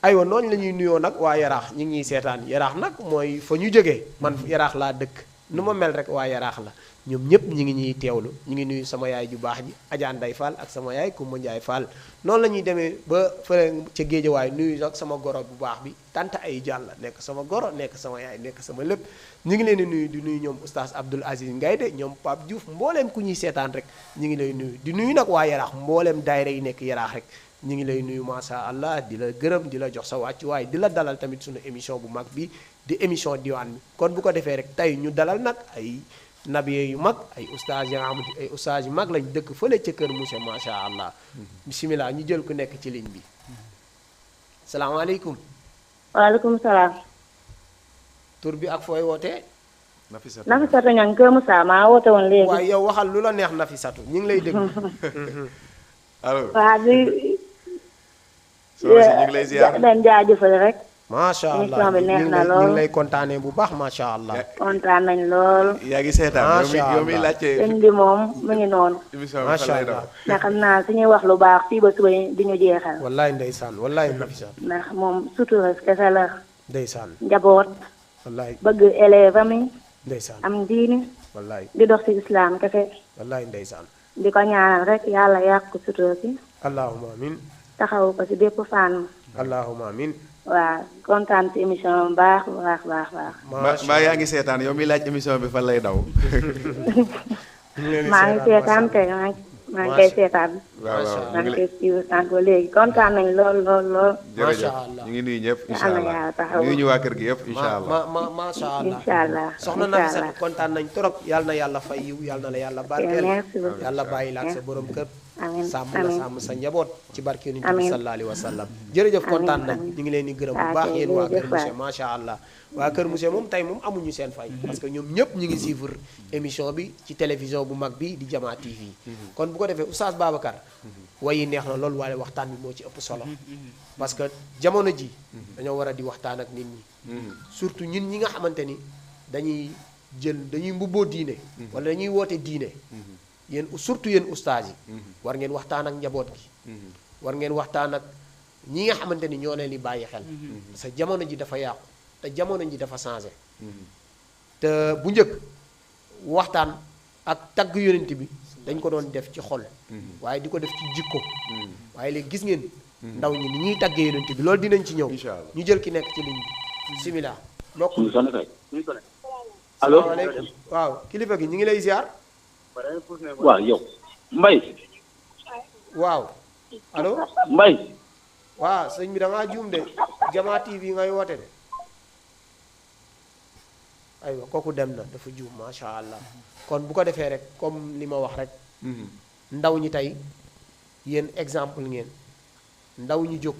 aywa noonu la ñuy nuyoo nag waa yaraax ñu ngi ñuy seetaan yaraax nag mooy fa ñu jógee man yaraax laa dëkk nu ma mel rek waa yaraax la ñoom ñëpp ñi ngi ñuy teewlu ñu ngi nuyu sama yaay ju baax ji Adja Nday Fall ak sama yaay Kumba Njaay Fall noonu la ñuy demee ba fële ca géejawaay nuyu nag sama goro bu baax bi tant ay jàll nekk sama goro nekk sama yaay nekk sama lépp ñu ngi leen di nuyu di nuyu ñoom oustaz Abdoul Aziz Ngayde ñoom Pape Diouf mbooleem ku ñuy seetaan rek ñu ngi lay nuyu di nuyu nag waa yaraax mbooleem daayira yi nekk yaraax rek ñu ngi lay nuyu macha allah di la gërëm di la jox sa wàccuwaay di la dalal tamit suñu émission bu mag bi di émission diwaan bi kon bu ko defee rek tey ñu dalal nag ay nabiye yu mag ay oustaz ya nga xamante ay oustaz yu mag lañ dëkk fële ca Kër Moussa macha allah bisimilah ñu jël ku nekk ci ligne bi salaamaaleykum waaleykum salaam. tur bi ak fooy wootee Nafisatu Nafisatu Ñaŋ Kër Moussa maa woote woon léegi. waaye yow waxal lu la neex Nafisatu ñu ngi lay déglu allo waa di. soxna si ñu ngi lay ziar leen jaajëfal rek. macha allah émission bi neex na ñu lool. ngi lay kontaanee bu baax macha allah kontaan nañ lool. yaa ngi seetaan Macha yow mi Allah. laajte sëñ bi moom mu ngi noonu. émission bi macha fan lay allah daw ndax xam naa su ñuy wax lu baax fii ba suba di ñu jeexal. wallaay ndeysaan wallaay Nafisatu ndax moom sutura kese la. ndeysaan njaboot wallaay bëgg élève am yi ndeysaan am diini wallaay di dox ci islam kese wallaay ndeysaan di ko ñaanal rek yàlla yàq ko sutura si allahumma amin taxaw ko si bépp fànn. allahumma amin waaw kontaan si émission bu baax baax baax baax. mbaa yaa ngi seetaan yow mi laaj émission bi fan lay daw maa ngi seetaan kay maa ngi koy seetaan. waaw waaw maa ngi koy suivre sànq ba léegi kontaan nañ lool lool lool. jërëjëf allah. ñu ngi nuyu ñëpp incha Yàlla allah yàlla taxawu. nuyu ñu waa kër gi yëpp incha allah. macha allah. incha allah soxna incha Nafisa allah. kontaan nañ trop yal na yàlla fay yiw yal na la yàlla barkeel merci beaucoup. yàlla bàyyi la ak sa borom kër amiin sàmm la amiin. sàmm sa njaboot ci barke Yonent bi Amiin. sallallahu alayhi wa sallam jërëjëf kontaan nañ amiin. ñu ngi leen di gërëm bu Ah, baax kay, yéen waa kër jërëjëf monsieur waay. macha allah waa kër monsieur moom tey moom amuñu seen fay parce que ñoom ñëpp ñu ngi suivre émission bi ci télévision bu mag bi di Jama TV kon bu ko defee Oustaz Babacar wayi neex na loolu waaye waxtaan bi moo ci ëpp solo parce que jamono ji dañoo war a di waxtaan ak nit ñi surtout ñun ñi nga xamante ni dañuy mbubboo diine wala dañuy woote diine yéen surtout yéen ustaas yi war ngeen waxtaan ak njaboot gi war ngeen waxtaan ak ñi nga xamante ni ñoo leen di bàyyi xel parce que jamono ji dafa yàqu te jamono ji dafa changé te bu njëkk waxtaan ak tagg yonent bi dañ ko doon def ci xol waaye di ko def ci jikko waaye léegi gis ngeen ndaw ñi ni ñuy taggee yonent bi loolu dinañ ci ñëw ñu jël ki nekk ci ligne bi simila mbokk allo salaamaaleykum waaw kilifa gi ñu ngi lay ziar waaw yow Mbaye waaw allo Mbaye waaw sëñ bi da ngaa juum de Jama TV ngay woote de aywa kooku dem na dafa juum macha allah kon bu ko defee rek comme li ma wax rek ndaw ñi tey yéen exemple ngeen ndaw ñi jóg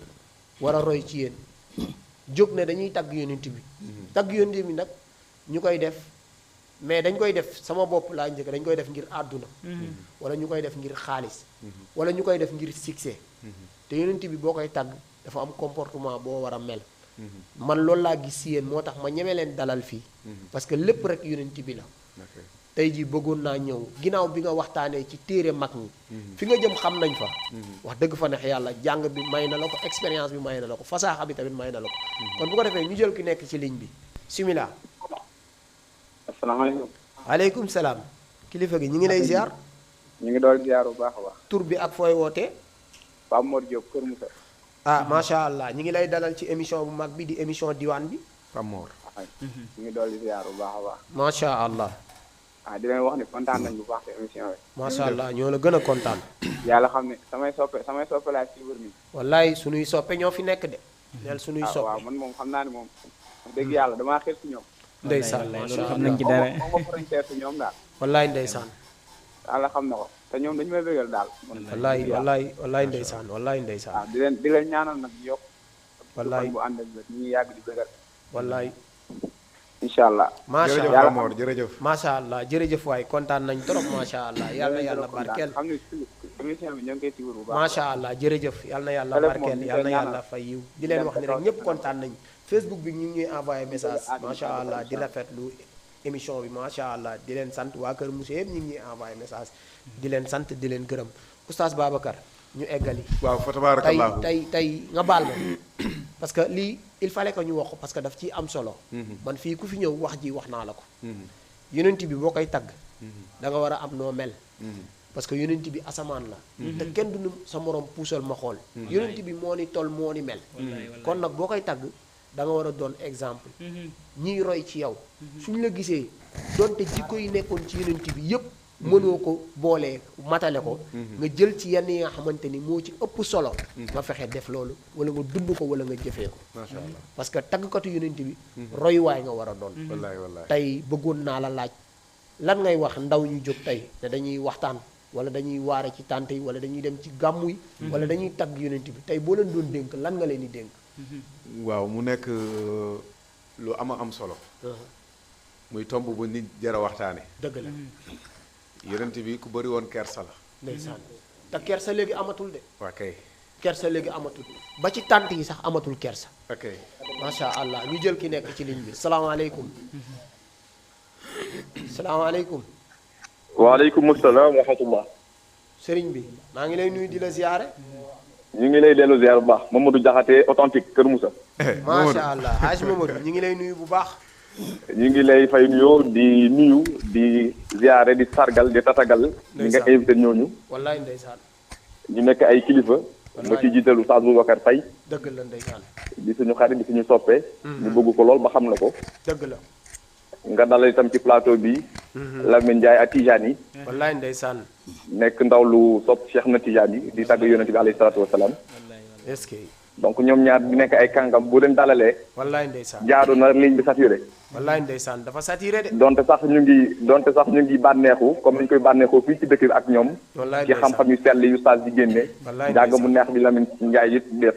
war a roy ci yéen jóg ne dañuy tagg yonent bi tagg yonent bi nag ñu koy def mais dañ koy def sama bopp laa njëkk dañ koy def ngir àdduna wala ñu koy def ngir xaalis wala ñu koy def ngir succès te yonent bi boo koy tagg dafa am comportement boo war a mel man loolu laa gis si yéen moo tax ma ñeme leen dalal fii parce que lépp rek yonent bi la tey jii bëggoon naa ñëw ginnaaw bi nga waxtaanee ci téere mag ñi fi nga jëm xam nañ fa wax dëgg fa neex yàlla jàng bi may na la ko expérience bi may na la ko fasaaxa bi tamit may na la ko kon bu ko defee ñu jël ki nekk ci ligne bi simila asalaamaaleykum. waaleykum salaam kilifa gi ñu ngi lay ziar ñu ngi doon ziar bu baax a baax. tur bi ak fooy wootee Pape Mor Diop Kër Moussa. ah macha allah ñu ngi lay dalal ci émission bu mag bi di émission diwaan bi Pape Mor ñu ngi doon ziar bu baax a baax. macha allah di leen wax ni kontaan nañ bu baax ci émission bi. macha allah ñoo la gën a kontaan yàlla xam ne samay soppe laay suivre nii. wallaay sunuy soppe ñoo fi nekk de neel sunuy soppe waaw man moom xam naa ne moom wax dëgg yàlla damaa xeet si ñoom. ndeysaan macha xam nañ ci dara moom ma frontière si ñoom daal. wallaay ndeysaan yàlla xam na ko te ñoom dañu may bëggal daal. wallaay ndeysaan wallaay ndeysaan waaw di leen ñaanal nag yokk. wallaay bu ànd ak ñu ngi yàgg di bëggal. wallaay incha allah. macha jërëjëf allah Pape Mor jërëjëf macha allah jërëjëf waay kontaan nañ trop macha allah yal na yàlla barkeel xam ne émission bi ñoo ngi koy suivre bu baax. macha allah jërëjëf yal na yàlla barkeel yal na yàlla fay yiw di leen wax ni rek ñëpp kontaan nañ Facebook bi ñu ngi ñuy envoyé message macha allah di rafetlu émission bi macha allah di leen sant waa Kër Moussa yëpp ñu ngi ñuy envoyé message di leen sant di leen gërëm oustaz Babacar ñu eggali. waaw fa tabarakallahu tey nga baal ma parce que lii il fallait que ñu wax ko parce que daf ciy am solo. man fii ku fi ñëw wax ji wax naa la ko. yonent bi boo koy tagg. da nga war a am noo mel. parce que yonent bi asamaan la. te kenn du nu sa morom puusal ma xool. yonent bi moo ni tol moo ni mel. kon nag boo koy tagg da nga war a doon exemple. ñiy roy ci yow. suñ la gisee donte jikko yi nekkoon ci yonent bi yépp mënoo ko boolee matale ko nga jël ci yenn yi nga xamante ni moo ci ëpp solo nga fexe def loolu wala nga dund ko wala nga jëfee ko macha allah parce que taggkatu yonent bi royuwaay nga war a doon wallaay wallaay tey bëggoon naa la laaj lan ngay wax ndaw ñu jóg tey ne dañuy waxtaan wala dañuy waare ci tànt yi wala dañuy dem ci gàmmu yi wala dañuy tagg yonent bi tey boo leen doon dénk lan nga leen di dénk waaw mu nekk lu am solo muy tomb bu nit jara waxtaane dëgg la yonent bi ku bëri woon kersa la ndeysaan te kersa léegi amatul de waa kay kersa léegi amatul ba ci tànt yi sax amatul kersa ok macha allah ñu jël ki nekk ci ligne bi salaamaaleykum salaamaaleykum waaleykum salaam wa rahmatullah sëriñ bi maa ngi lay nuyu di la ziyaare ñu ngi lay dellu ziar bu baax Mamadou Diakhaté authentique Kër Moussa macha allah Haaj Mamadou ñu ngi lay nuyu bu baax ñu ngi lay fay nuyoo di nuyu di ziare di sargal di tatagal ñi nga invité ñooñu wallaay ndeysaan ñu nekk ay kilifa ma ci jiitalu Oustaz Boubacar Faye dëgg la ndeysaan di suñu xarit di suñu soppee ñu bëgg ko lool ba xam la ko dëgg la nga dalal itam ci plateau bi Lamine Ndiaye ak Tijaan yi wallaay ndeysaan nekk ndaw lu sopp Cheikh na Tijaan yi di tàgg yonent bi alayhi salaatu wasalaam est-ce que donc ñoom ñaar di nekk ay kàngam bu leen dalalee wallaay ndeysaan jaadu na ligne bi saturé wallaay ndeysaan dafa saturé de donte sax ñu ngi bànneexu comme ni ñu koy bànneexoo fii ci dëkk bi ak ñoom wallaay ci xam-xam yu sell yu saas di génne wallaay jàng mu neex bi Lamine Ndiaye it def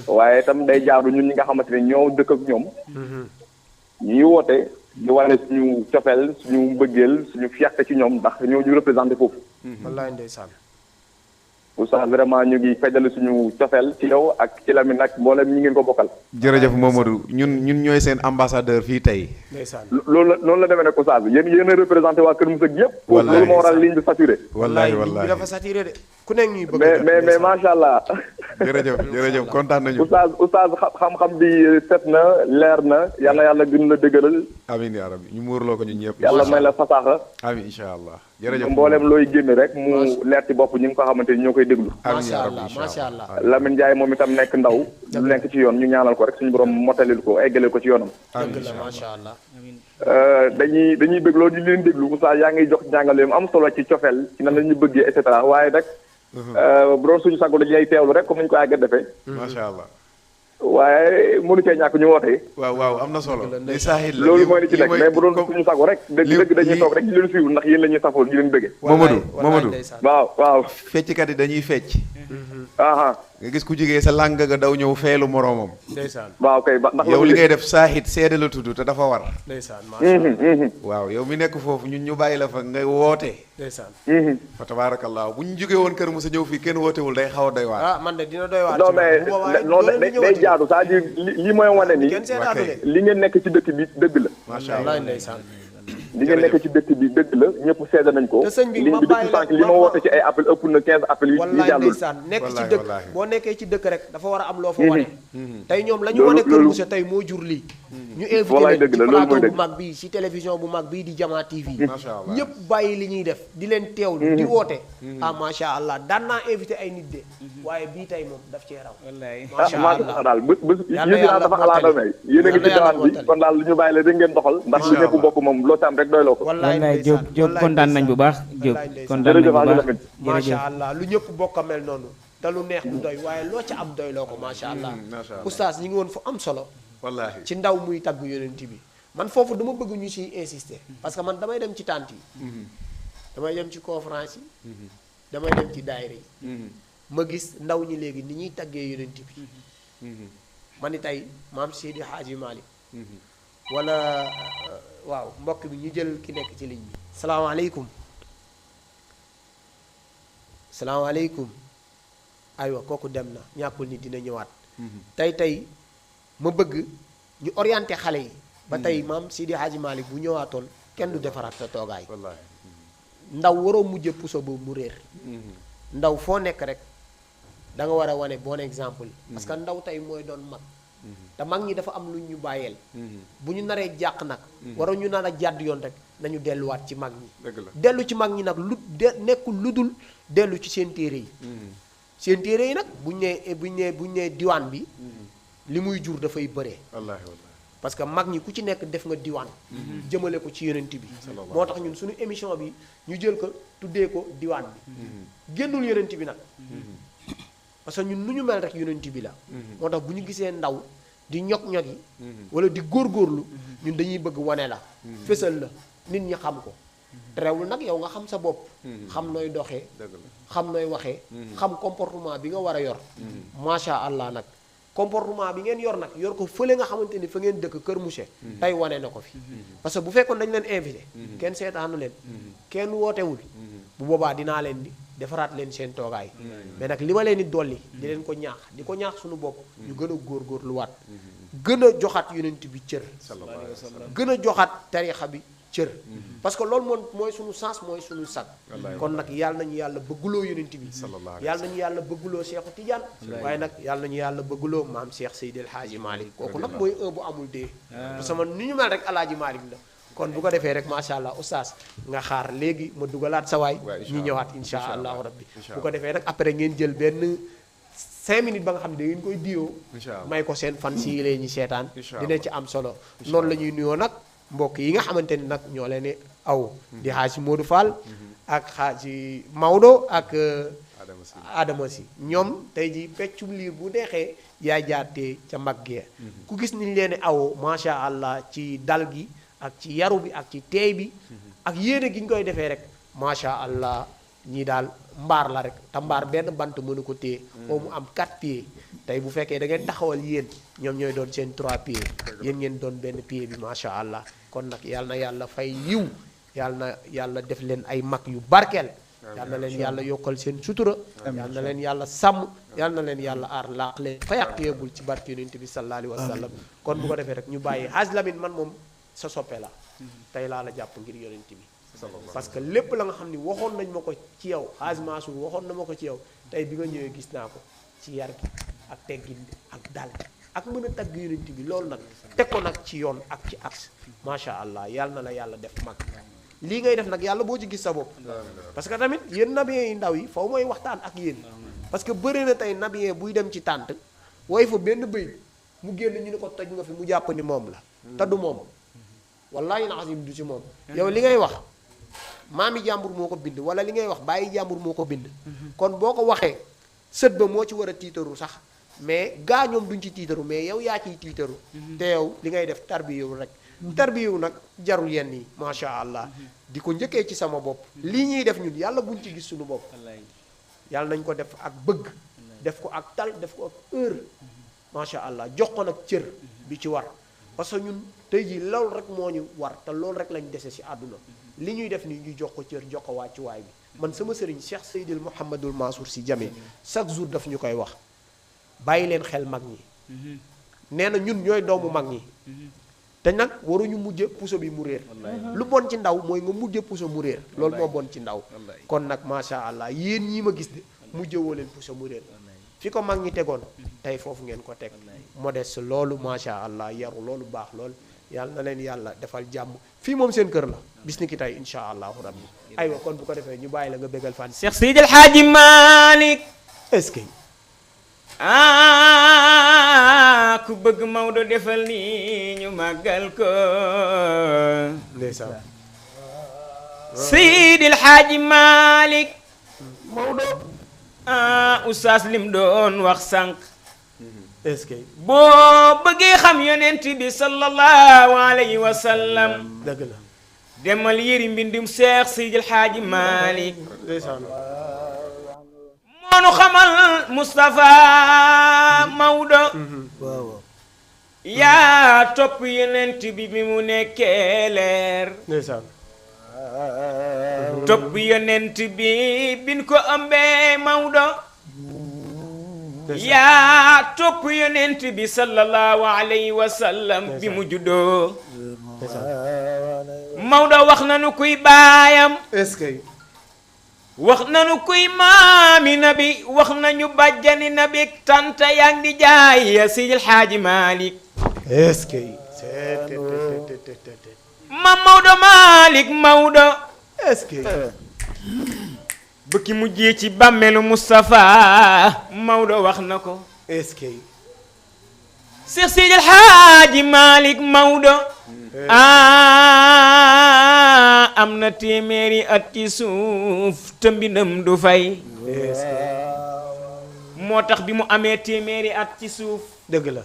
waaye itam day jaadu ñun ñi nga xamante ne ñoo dëkk ak ñoom ñuy woote di wane suñu cofeel suñu mbëggeel suñu fierté ci ñoom ndax ñoo ñu représenté foofu wallaay ndeysaan Oustaz vraiment ñu ngi feddali suñu cofeel ci yow ak ci Lamine ak mboolem ñi ngeen ko bokkal jërëjëf Momadou ñun ñooy seen ambassadeur fii tey ndeysaan noonu la demee nag Oustaz yéen a représenté waa Kër Moussa gi yëpp loolu moo waral ligne bi saturé wallaay ligne bi dafa saturé de ku nekk ñuy bëgg mais macha allah jërëjëf kontaan nañu Oustaz xam-xam bi set na leer na yàlla gën la dëgëral amiin yaa rabbi ñu muurloo ko ñun ñëpp yàlla may la fasaaxa amiin incha allah jërëjëf mboolem looy génne rek mu leer ci bopp ñi nga ko xamante ni ñoo koy déglu macha allah macha allah Lamine Ndiaye moom itam nekk ndaw lu nekk ci yoon ñu ñaanal ko rek suñu borom motalil ko eggaleel ko ci yoonam dëgg la macha allah dañuy bëgg loolu di leen déglu Oustaz yaa ngi jox njàngaleem am solo ci cofeel ci nan la ñu bëggee et cetera waaye nag bu doon suñu sago dañuy teewlu rek comme ni ñu ko àgg defee macha allah waaye mënu cee ñàkk ñu wootee waaw am na solo li saaxit la loolu mooy li ci nekk mais bu doon suñu sago rek dëgg dañuy toog rek di leen suivre ndax yéen la ñuy safoo di leen bëggee Mamadou waaw fecckat yi dañuy fecc aha nga gis ku jigee sa làng nga daw ñëw feelu moroomam ndeysaan waaw kay ndax yow li ngay def saaxit seede la tudd te dafa war ndeysaan macha allah waaw yow mi nekk foofu ñun ñu bàyyi la fa nga woote ndeysaan fa tabaarakallaa bu ñu jógee woon Kër Moussa ñëw fii kenn wootewul day xaw a doy waar man de dina doy waar non mais non day jaadu c'est-à-dire li mooy wane ni li ngeen nekk ci dëkk bi dëgg la macha allah ndeysaan li ngeen nekk ci dëkk bi dëgg la ñëpp seede nañ ko liñ bi depuis sànq li ma woote ci ay appel ëpp na 15 appels yi jàllul nekk ci dëkk boo nekkee ci dëkk rek dafa war a am loo fa wane tey ñoom la ñu wane Kër Moussa tey moo jur lii ñu invité leen ci plateau bu mag bii ci télévision bu mag bii di Jama TV ñëpp bàyyi li ñuy def di leen teewlu di woote macha allah daan naa invité ay nit de waaye bii tey moom daf cee raw macha allah daal bés yéen dafa xalaat damay yéen a ngi ci dawaan bi kon daal lu ñu bàyyi la da ngeen doxal ndax lu ñëpp bokk moom loo tam rek doyloo ko wallaay Diop kontaan nañ bu baax Diop kontaan nañ bu baax macha allah lu ñëpp bokk a mel noonu te lu neex du doy waaye loo ca am doyloo ko macha allah oustaz ñi ngi woon fu am solo wallaahi ci ndaw muy tagg yonent bi man foofu dama bëgg ñu ciy insister parce que man damay dem ci tànt yi damay dem ci conférence yi damay dem ci daayira yi ma gis ndaw ñi léegi ni ñuy taggee yonent bi ma ni tey maam Seydi Hadji Malick wala waaw mbokk bi ñu jël ki nekk ci ligne bi salaamaaleykum salaamaaleykum aywa kooku dem na ñàkkul ni dina ñëwaat tey ma bëgg ñu orienté xale yi ba tey maam Seydi Hadji Malick bu ñëwaatoon kenn du defaraat sa toogaay ndaw waroo mujje puso boobu mu réer ndaw foo nekk rek da nga war a wane bon exemple parce que ndaw tey mooy doon mag te mag ñi dafa am lu ñu bàyyeel bu ñu naree jàq nag wara ñu nar a jàdd yoon rek nañu delluwaat ci mag ñi dellu ci mag ñi nag nekkul lu dul dellu ci seen téere yi seen téere yi nag buñ nee diwaan bi li muy jur dafay bëree parce que mag ñi ku ci nekk def nga diwaan jëmale ko ci yonent bi moo tax ñun suñu émission bi ñu jël ko tuddee ko diwaan bi génnul yonent bi nag parce que ñun nu ñu mel rek yonent bi la moo tax bu ñu gisee ndaw di ñog-ñog yi wala di góorgóorlu ñun dañuy bëgg wane la fésal la nit ñi xam ko terewul nag yow nga xam sa bopp xam nooy doxee xam nooy waxee xam comportement bi nga war a yor macha allah nag comportement bi ngeen yor nag yor ko fële nga xamante ni fa ngeen dëkk Kër Moussa tey wane na ko fi parce que bu fekkoon dañ leen invité kenn seetaanu leen kenn wootewul bu boobaa dinaa leen di defaraat leen seen toogaay mais nag li ma leen di dolli di leen ko ñaax di ko ñaax suñu bopp ñu gën a góorgóorluwaat gën a joxaat yonent bi cër gën a joxaat tarixa bi cër parce que loolu moom mooy suñu sens mooy suñu sag kon nag yàlla nañu yàlla bëgguloo yonent bi yàlla nañu yàlla bëgguloo Cheikhu Tidiane waaye nag yàlla nañu yàlla bëgguloo maam Cheikh Seydil Hadji Malick kooku nag mooy un bu amul dee parce que man ni ñu mel rek Alaaji Malick la kon bu ko defee rek macha allah oustaz nga xaar léegi ma dugalaat sa waay ñu ñëwaat insha allahu rabbi bu ko defee nag après ngeen jël benn 5 minutes ba nga xam ne da ngeen koy diyoo may ko seen fan si lee ñi seetaan dina ci am solo noonu la ñuy nuyoo nag mbokk yi nga xamante ni nag ñoo leen aw di xaaji Modou Fall ak xaaji Maodo ak Adama si ñoom tey ji peccum liir bu neexee yaay jaatee ca mag gee ku gis niñ leen awoo macha allah ci dal gi ak ci yaru bi ak ci teey bi ak yéene gi ñu koy defee rek macha allah ñii daal mbaar la rek te mbaar benn bant mënu ko téye foo mu am 4 pieds tey bu fekkee da ngeen taxawal yéen ñoom ñooy doon seen 3 pieds yéen ngeen doon benn pied bi macha allah kon nag yàlla na yàlla fay yiw yàlla def leen ay mag yu barkeel yàlla na leen yàlla yokkal seen sutura yàlla na leen yàlla sàmm yàlla na leen yàlla aar laaq leen fa yàq yeegul ci barke yonent bi sallallahu alayhi wa sallam kon bu ko defee rek ñu bàyyi Hadj Lamine man moom sa soppe la tey laa la jàpp ngir yonent bi parce que lépp la nga xam ni waxoon nañ ma ko ci yow Hadj Mansour waxoon na ma ko ci yow tey bi nga ñëwee gis naa ko ci yar gi ak teggin bi ak dal ak mën a tagg yonent bi loolu nag teg ko nag ci yoon ak ci axe macha allah yàlla na la yàlla def mag lii ngay def nag yàlla boo ci gis sa bopp parce que tamit yéen nabiyen yi ndaw yi faw mooy waxtaan ak yéen parce que bëri na tey nabiyen buy dem ci tànt wooy fa benn bëy mu génn ñu ne ko toj nga fi mu jàpp ni moom la te du moom wallaahi naxasim du ci moom yow li ngay wax maami jàmbur moo ko bind wala li ngay wax bàyyi jàmbur moo ko bind kon boo ko waxee sët ba moo ci war a tiitaru sax mais gaa ñoom duñ ci tiitaru mais yow yaa ciy tiitaru te yow li ngay def tarbiyewu rek tarbiyewu nag jarul yenn yi macha allah di ko njëkkee ci sama bopp lii ñuy def ñun yàlla buñ ci gis suñu bopp yàlla nañ ko def ak bëgg def ko ak tal def ko ak heure macha allah jox ko nag cër bi ci war parce que ñun tey jii loolu rek moo ñu war te loolu rek lañ dese si àdduna li ñuy def nii ñu jox ko cër jox ko wàccuwaay bi man sama sëriñ Cheikh Seydil Mouhamadul Mansour Sy Djamil chaque jour daf ñu koy wax bàyyi leen xel mag ñi nee na ñun ñooy doomu mag ñi te nag waruñu mujje puso bi mu réer lu bon ci ndaw mooy nga mujje puso mu réer loolu moo bon ci ndaw kon nag macha allah yéen ñii ma gis de mujje woo leen puso mu réer fi ko mag ñi tegoon tey foofu ngeen ko teg modeste loolu macha allah yaru loolu baax lool yàlla na leen yàlla defal jàmm fii moom seen kër la bis ni ki tey insha allahu rabbi aywa kon bu ko defee ñu bàyyi la nga bégal fan Cheikh Seydi El Hadji Malick est-ce que ku bëgg Maodo defal ni ñu màggal ko ndeysaan Seydi El Hadji Malick Maodo oustaz lim doon wax sànq est-ce que boo bëggee xam yonent bi sallallahu alayhi wa sallam dëgg la demal yëri mbindum Cheikh Seydi El Hadji Malick ndeysaan moonu xamal Moustapha Maodo yaa topp yonent bi mu nekkee leer ndeysaan topp yonent bi bin ko ëmbee Maodo yaa topp yonent bi sallallahu alayhi wa sallam bi mu juddoo Maodo wax nanu kuy baayam est-ce que wax nanu kuy maami nabi wax nañu bàjjani nabi tanta yaa ngi di jaay ya Seydi El Hadji Malick est-ce que ma Maodo Malick Maodo est-ce que bëkki mujjee ci bàmmeelu Moustapha Maodo wax na ko est-ce que Cheikh Seydi El Hadji Malick Maodo am na téeméeri at ci suuf te mbindam du fay moo tax bi mu amee téeméeri at ci suuf dëgg la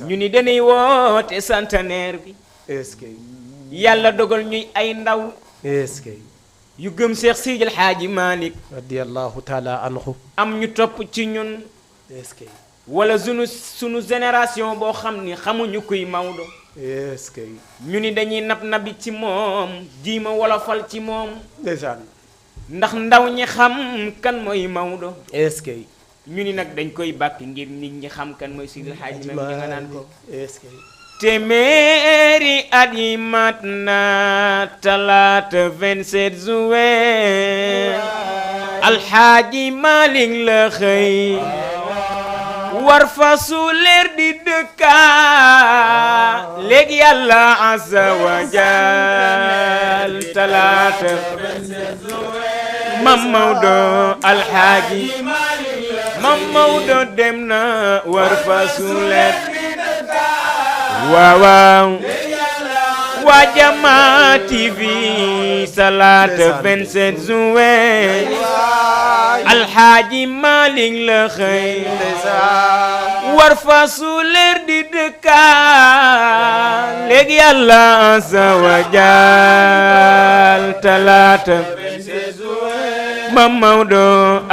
ñu ni dañuy woote centenaire bi est-ce que yàlla dogal ñuy ay ndaw est-ce que yu gëm Cheikh Seydi El Hadji Malick radiyallahu taala anhu am ñu topp ci ñun est-ce que wala sunu génération boo xam ni xamuñu kuy Maodo est-ce que ñu ni dañuy nabi ci moom jiima wolofal ci moom ndeysaan ndax ndaw ñi xam kan mooy Maodo est-ce que ñu ni nag dañ koy bàkk ngir nit ñi xam kan mooy Seydi El Hadji Malick nga naan ko est-ce que téeméeri at yi mat na talaata 27 juin Alxaaji Malick la xëy war fa su leer di dëkka léegi yàlla azza wa jal talaata Mam Maodo Alxaaji Mam Maodo dem na war fa su leer waaw waa Jama TV salaata 27 juin Alxaaji Malik la xëy war fa su leer di dëkkaal léegi Yàlla azza wa jal talaata Mam Maodo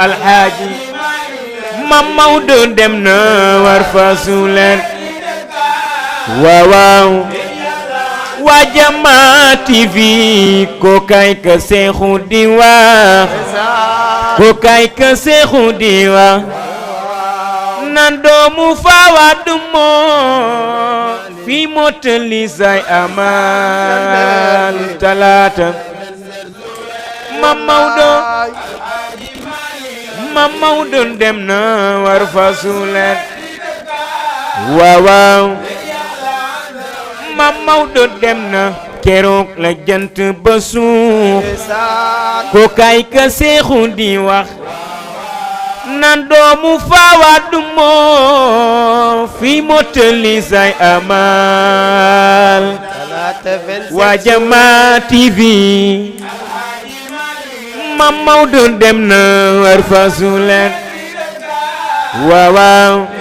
Alxaaji Mam Maodo dem na war fa su leer waaw waa Jama TV ko kay ka seexu di wax ko kay ka seexu di wax nan doomu faawa du moo fi motali say amal talaata Mam Maodo dem na war fa sulet waaw Mam Maodo dem na keroog la jant ba suux ko kay ka seexu di wax nan doomu faawa du moo fi motali say amal waa Jama TV Mam Maodo dem na war fa sulet waaw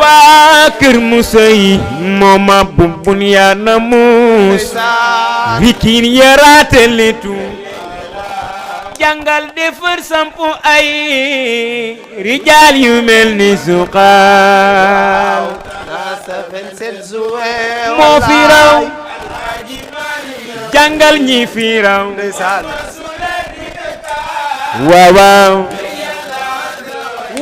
waa Kër Musa yi mooma bumbun yaa na muus rikiin yaraate letu jàngal defar sampu ay rijaal yu mel ni suqaaw moo fi raw jàngal ñi fi raw waaw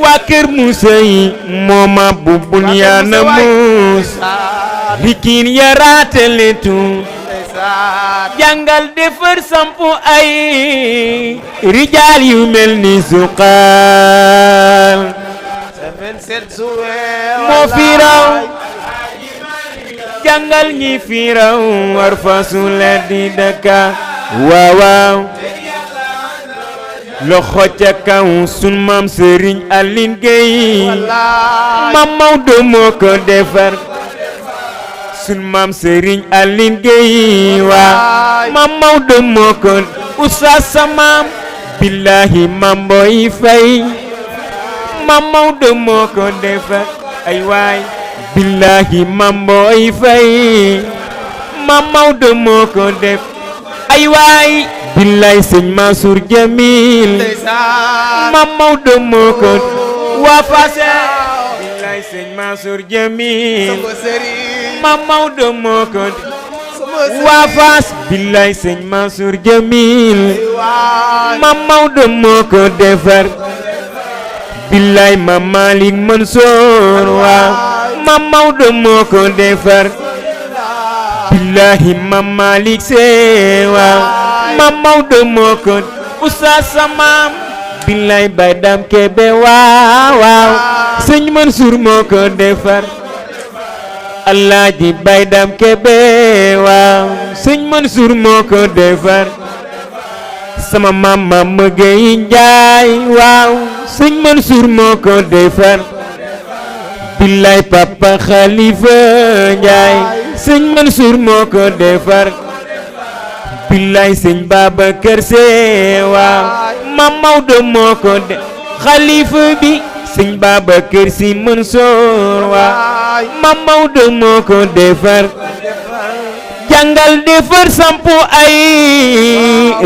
waa Kër Musa yi mooma bumbun yaa na muus rikiin yaraate letu jàngal defar sampu ay rijaal yu mel ni suqaal moo fi raw jàngal ñi fi raw war fa su leen di dëkka waaw loxo ca kaw sun maam Sëriñ Aline Gueye Mam Maodo moo ko defar sun maam Sëriñ Aline Gueye waa Mam Maodo moo ko Oustaz Samam billahi Mam Boy Faye Mam Maodo moo ko defar ay waay billahi Mam Boy Faye Mam Maodo moo ko def ay waay billahi Sëñ Mansour Jamil Mam Maodo moo ko waa Fassé billahi Sëñ Mansour Jamil Mam Maodo moo ko waa Fass billahi Sëñ Mansour Jamil Mam Maodo moo ko defar billahi Mam Malik Mansour waa Mam Maodo moo ko defar billahi Mam Malik see waa Mam Maodo moo ko Oustaz Samam billahi Baye Dame Kébé waaw Sëñ Mansour moo ko defar Alaaji Baye Dame Kébé waaw Sëñ Mansour moo ko defar sama mama Mëgëy Njaay waaw Sëñ Mansour moo ko defar billahi Papa Khalifa Njaay Sëñ Mansour moo ko defar billahi Sëñ Babacar Se waaw Mam Maodo moo ko def xalifa bi Sëñ Babacar Si Mansour waaw Mam Maodo moo ko defar jàngal defar sampu ay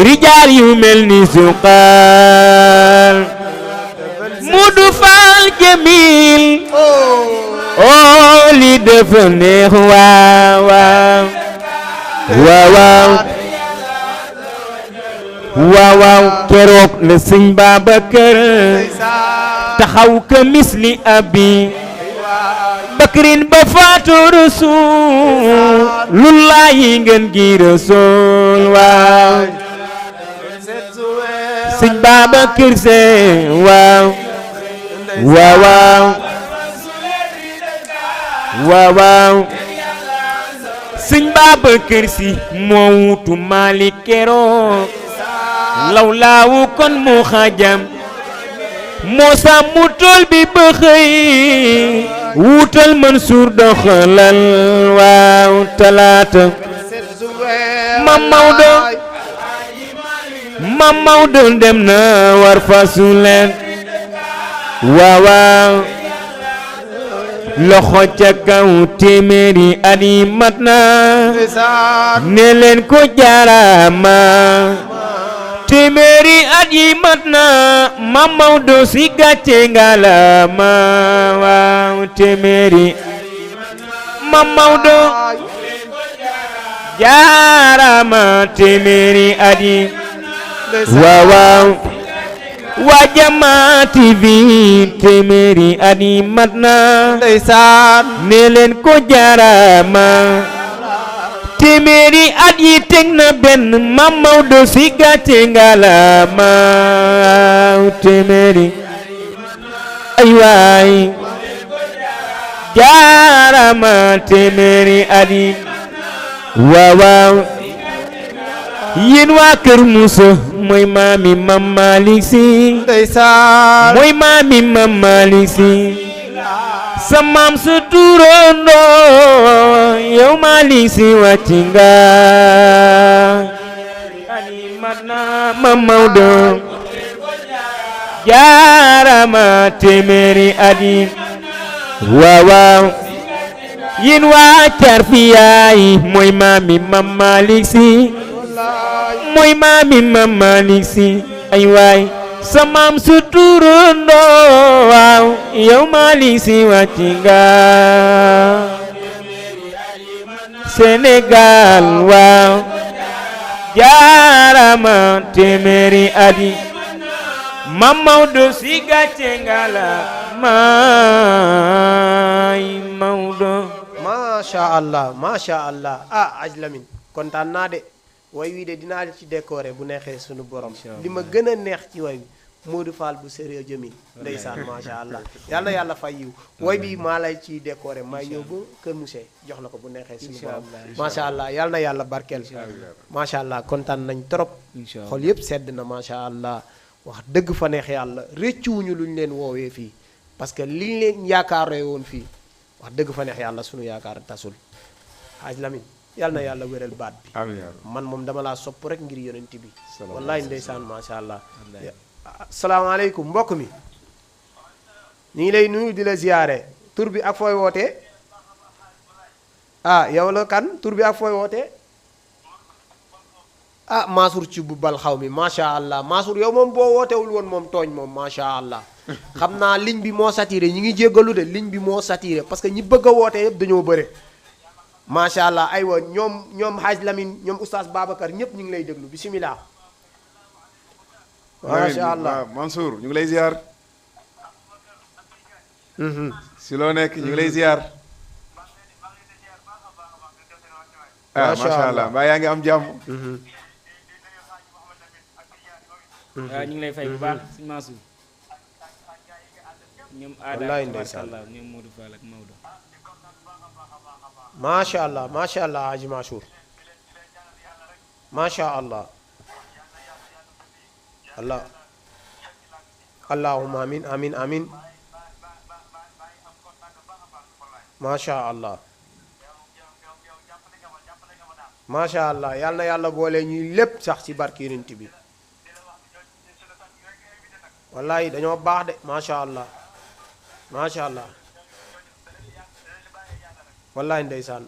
rijaal yu mel ni suqaal Mudu Faal Jamil li dafa neex waaw keroog la Sëñ Babacar taxaw ka misli abi bakrin ba faatu Rasulullahi ngeen gi Rasul waaw Sëñ Babacar Se waaw Sëñ Babacar Si moo wutu Malik keroog lawlaawu kon mu xajam moo sàmm tool bi ba xëy wuutal Mansour doxalal waaw talaata Mam Maodo Mam Maodo dem na war fasu leen waaw waaw loxo ca kaw téeméeri at yi mat na ne leen ko jaaraama téeméeri at yi mat na Mam Maodo si gàcce ngalaama waaw téeméeri Mam Maodo jaaraama téeméeri at yi waaw waaw waa Jamaa TV téeméeri at yi mat na ndeysaan ne leen ko jaaraama téeméeri at yi teg na benn Mam Maodo si gàcce ngalaama téeméeri ay waay jaaraama téeméeri at yi waaw waaw yéen waa Kër Moussa mooy maami Mam Malick Sy ndeysaan mooy maami Mam Malick Sy sa maam sa turandoo yow Malick Sy wàcc nga ani mat na Mam Maodo jaarama téeméeri at yi waaw waaw yéen waa Carfiyaay mooy maami Mam Malick Sy mooy maami Mam Malick Sy ay waay sa maam su turandoo waaw yow Malick Sy wàcc nga Sénégal waaw jaarama téeméeri at yi Mam Maodo si gàcce nga la maay Maodo macha allah ah Aj Lamine kontaan naa de way wi de dinaa ci décorer bu neexee sunu borom li ma gën a neex ci way wi Modou Fall bu sérieux jëmi ndeysaan macha allah yal na yàlla fay yiw way bi maa lay ci décorer may ñëw ba Kër Mousse jox la ko bu neexee sunu borom macha allah yal na yàlla barkeel macha allah kontaan nañ trop xol yëpp sedd na macha allah wax dëgg fa neex yàlla réccuwuñu luñ leen woowee fii parce que liñ leen yaakaaree woon fii wax dëgg fa neex yàlla sunu yaakaar tasul Aj Lamine yal na yàlla wéral baat bi man moom dama laa sopp rek ngir yonent bi wallaay ndeysaan macha allah asalaamaaleykum mbokk mi ñu ngi lay nuyu di la ziyaare tur bi ak fooy wootee ah yow la kan tur bi ak fooy wootee ah Mansour ci bu bal xaw mi macha allah Mansour yow moom boo wootewul woon moom tooñ moom macha allah xam naa ligne bi moo saturé ñi ngi jéggalu de ligne bi moo saturé parce que ñi bëgg a woote yëpp dañoo bëre macha allah aywa ñoom Hadj Lamine ñoom oustaz Babacar ñëpp ñu ngi lay déglu bisimilah. macha allah Mansour ñu ngi lay ziar. si loo nekk ñu ngi lay ziar. macha allah mbaa yaa ngi am jàmm. waaw ñu ngi lay fay bu baax si Mansour. ñoom Aada ñoom Modou Fall ak Maodo. macha allah Haji Mansour macha allah allahumma amin macha allah yal na yàlla boole ñuy lépp sax ci barke Yonent bi wallahi dañoo baax de macha allah wallahi ndeysaan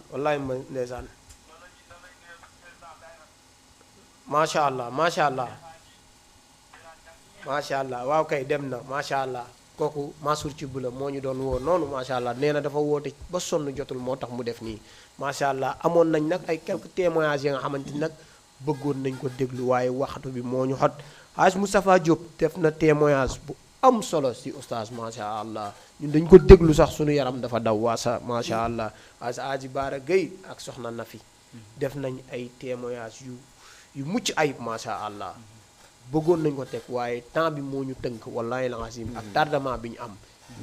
macha allah waaw kay dem na macha allah kooku Mansour ci bula moo ñu doon woo noonu macha allah nee na dafa woote ba sonn jotul moo tax mu def nii macha allah amoon nañ nag ay quelques témoignages yi nga xamante ni nag bëggoon nañ ko déglu waaye waxtu bi moo ñu xot Hadj Moustapha Diop def na témoignage bu am solo si oustaz macha allah ñun dañ ko déglu sax suñu yaram dafa daw waasa macha allah Aji Baara Gueye ak soxna Nafi def nañ ay témoignage yu mucc ayib macha allah bëggoon nañ ko teg waaye temps bi moo ñu tënk wallahi lancim ak tardement bi ñu am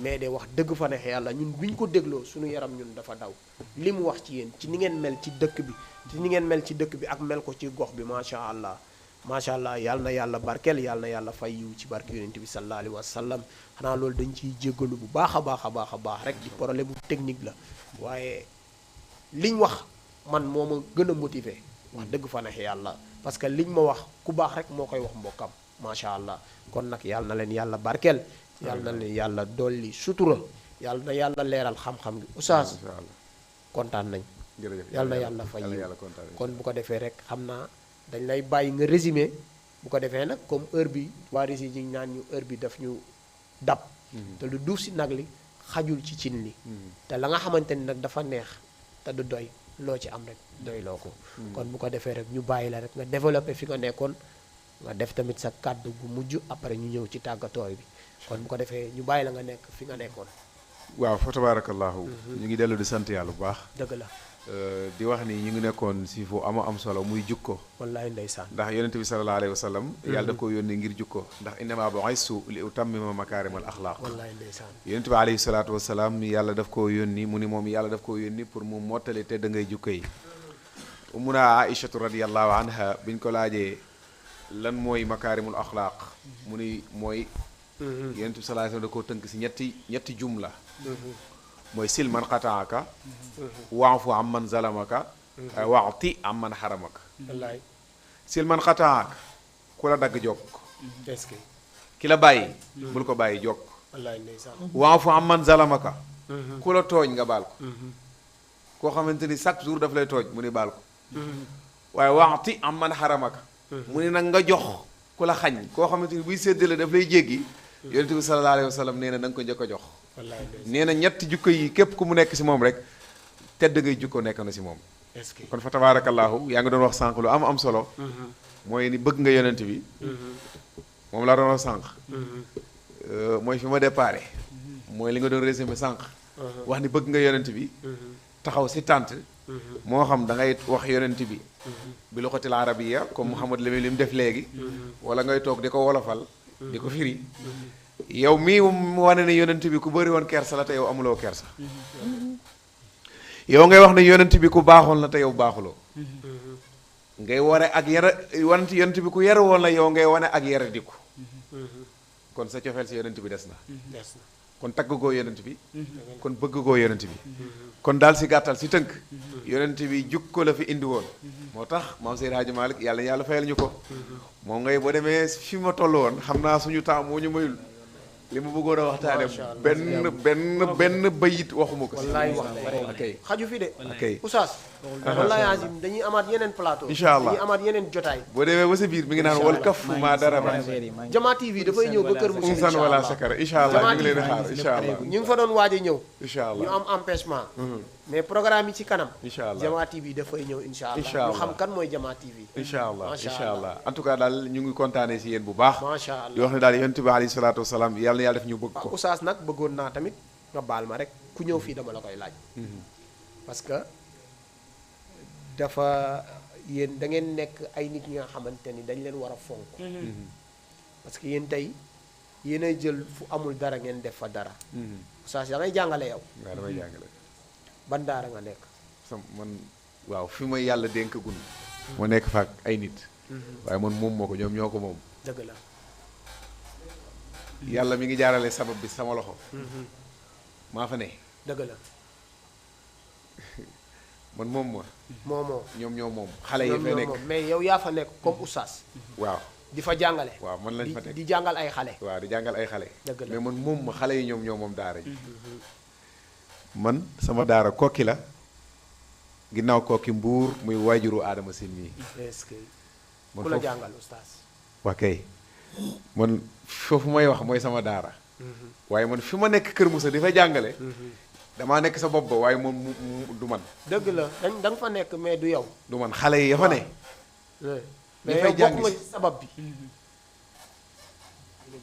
mais de wax dëgg fa neex yàlla ñun bi ñu ko dégloo suñu yaram ñun dafa daw li mu wax ci yéen ci ni ngeen mel ci dëkk bi ak mel ko ci gox bi macha allah yàlla na yàlla barkeel yàlla na yàlla fay yiw ci barke yonent bi sallallahu alayhi wa sallam xanaa loolu dañ ciy jéggalu bu baax a baax rek di problème bu technique la waaye liñ wax man moo ma gën a motiver wax dëgg fa neex yàlla parce que liñ ma wax ku baax rek moo koy wax mbokkam macha allah kon nag yàlla na leen yàlla barkeel yàlla na leen yàlla dolli sutura yàlla na yàlla leeral xam-xam gi oustaz kontaan nañ yàlla na yàlla fay kon bu ko defee rek xam naa dañ lay bàyyi nga résumé bu ko defee nag comme heure bi waa Rési ñi naan ñu heure bi daf ñu dab te lu duuf si nag li xajul ci cin li te la nga xamante ni nag dafa neex te du doy loo ci am rek doy loo ko kon bu ko defee rek ñu bàyyi la rek nga développé fi nga nekkoon nga def tamit sa kàddu gu mujj après ñu ñëw ci tàggatooy bi kon bu ko defee ñu bàyyi la nga nekk fi nga nekkoon waaw fa tabarakallahu ñu ngi dellu di sant yàlla bu baax dëgg la di wax ni ñu ngi nekkoon si fu am solo muy jukko wallaay ndeysaan ndax yonente bi sallallahu alayhi wa sallam yàlla da ko yónni ngir jukko ndax innama bu'istu li utammima makaarimal axlaaq wallaay ndeysaan yonente bi alayhi salaatu wasalaam yàlla daf koo yónni mu ni moom yàlla daf koo yónni pour mu mottali te da ngay jukko yi umuna aïchatu radiallahu anha biñ ko laajee lan mooy makaarimul axlaaq mu ni mooy yonente bi sallallahu alayhi wa sallam da koo tënk si ñetti jumla mooy sil man xataaka waafu am man zalamaka waxti am man xaramaka wallaay sil man xataaka ku la dagg jokk est-ce que ki la bàyyi bul ko bàyyi jokk wallaay ndeysaan waafu am man zalamaka ku la tooñ nga baal ko koo xamante ni chaque jour daf lay tooñ mu ni baal ko waaye waxti am man xaramaka mu ni nag nga jox ku la xañ koo xamante ni buy séddale daf lay jéggi yonente bi sallallahu alayhi wa sallam nee na nga ko njëkk a jox nee na ñetti jukko yi képp ku mu nekk si moom rek tedd ngay jukko nekk na si moom kon fa tabarakallahu yaa ngi doon wax sànq lu am solo mooy ni bëgg nga yonent bi moom laa doon wax sànq mooy fi ma déparé mooy li nga doon résumé sànq wax ni bëgg nga yonent bi taxaw si tànt moo xam da ngay wax yonent bi bi loxatil arabiya comme Mouhamad li mu def léegi wala ngay toog di ko wolofal di ko firi yow mii wane ne yonent bi ku bëri woon kersa la te yow amuloo kersa yow ngay wax ne yonent bi ku baaxoon la te yow baaxuloo ngay wane ak yonent bi ku yaru woon la yow ngay wane ak yara diku kon sa cofeel si yonent bi des na kon tagg goo yonent bi kon bëgg goo yonent bi kon daal si gàttal si tënk yonent bi jukko la fi indi woon moo tax maam Seydi Hadji Malick yàlla fayal ñu ko moom ngay boo demee fi ma toll woon xam naa suñu temps moo ñu mayul li ma bëggoon a waxtaane benn bayit waxuma ko wallaay wax akay xaju fi de akay oustaz wallaay azim dañuy amaat yeneen plateau incha allah dañuy amaat yeneen jotaay boo demee ba sa biir mi ngi naan wal kaf maa dara ba Jama TV dafay ñëw ba kër Moussa insan wala sakara incha allah ñu ngi leen di xaar incha allah ñu ngi fa doon waaj a ñëw incha allah ñu am empêchement mais programme yi ci kanam incha allah Jama TV dafay ñëw incha allah ñu xam kan mooy Jama TV incha allah incha allah en tout cas daal ñu ngi kontaanee si yéen bu baax macha allah di wax ne daal yonent bi alayhi salaatu wasalaam yàlla na yàlla def ñu bëgg ko oustaz nag bëggoon naa tamit nga baal ma rek ku ñëw fii dama la koy laaj parce que dafa yéen da ngeen nekk ay nit ñi nga xamante ni dañ leen war a fonk parce que yéen tey yéenay jël fu amul dara ngeen def fa dara oustaz da ngay jàngale yow waaw damay jàngale ban daara nga nekk man waaw fi may yàlla dénk gun moo nekk faak ay nit waaye man moom moo ko ñoom ñoo ko moom dëgg la yàlla mi ngi jaarale sabab bi sama loxo maa fa ne dëgg la man moom ma moomoo ñoom ñoo moom xale yi fa nekk mais yow yaa fa nekk comme oustaz waaw di fa jàngale waaw man lañ fa nekk di jàngal ay xale waaw di jàngal ay xale dëgg la mais man moom ma xale yi ñoom ñoo moom daara ji man sama daara kokki la ginnaaw kokki mbuur muy waajuru aadama sin mii est-ce que ku la jàngal oustaz waa kay man foofu may wax mooy sama daara waaye man fi ma nekk Kër Moussa di fa jàngale damaa nekk sa bopp ba waaye moom du man dëgg la da nga fa nekk mais du yow du man xale yi ya fa ne mais yow bokk nga ci sabab bi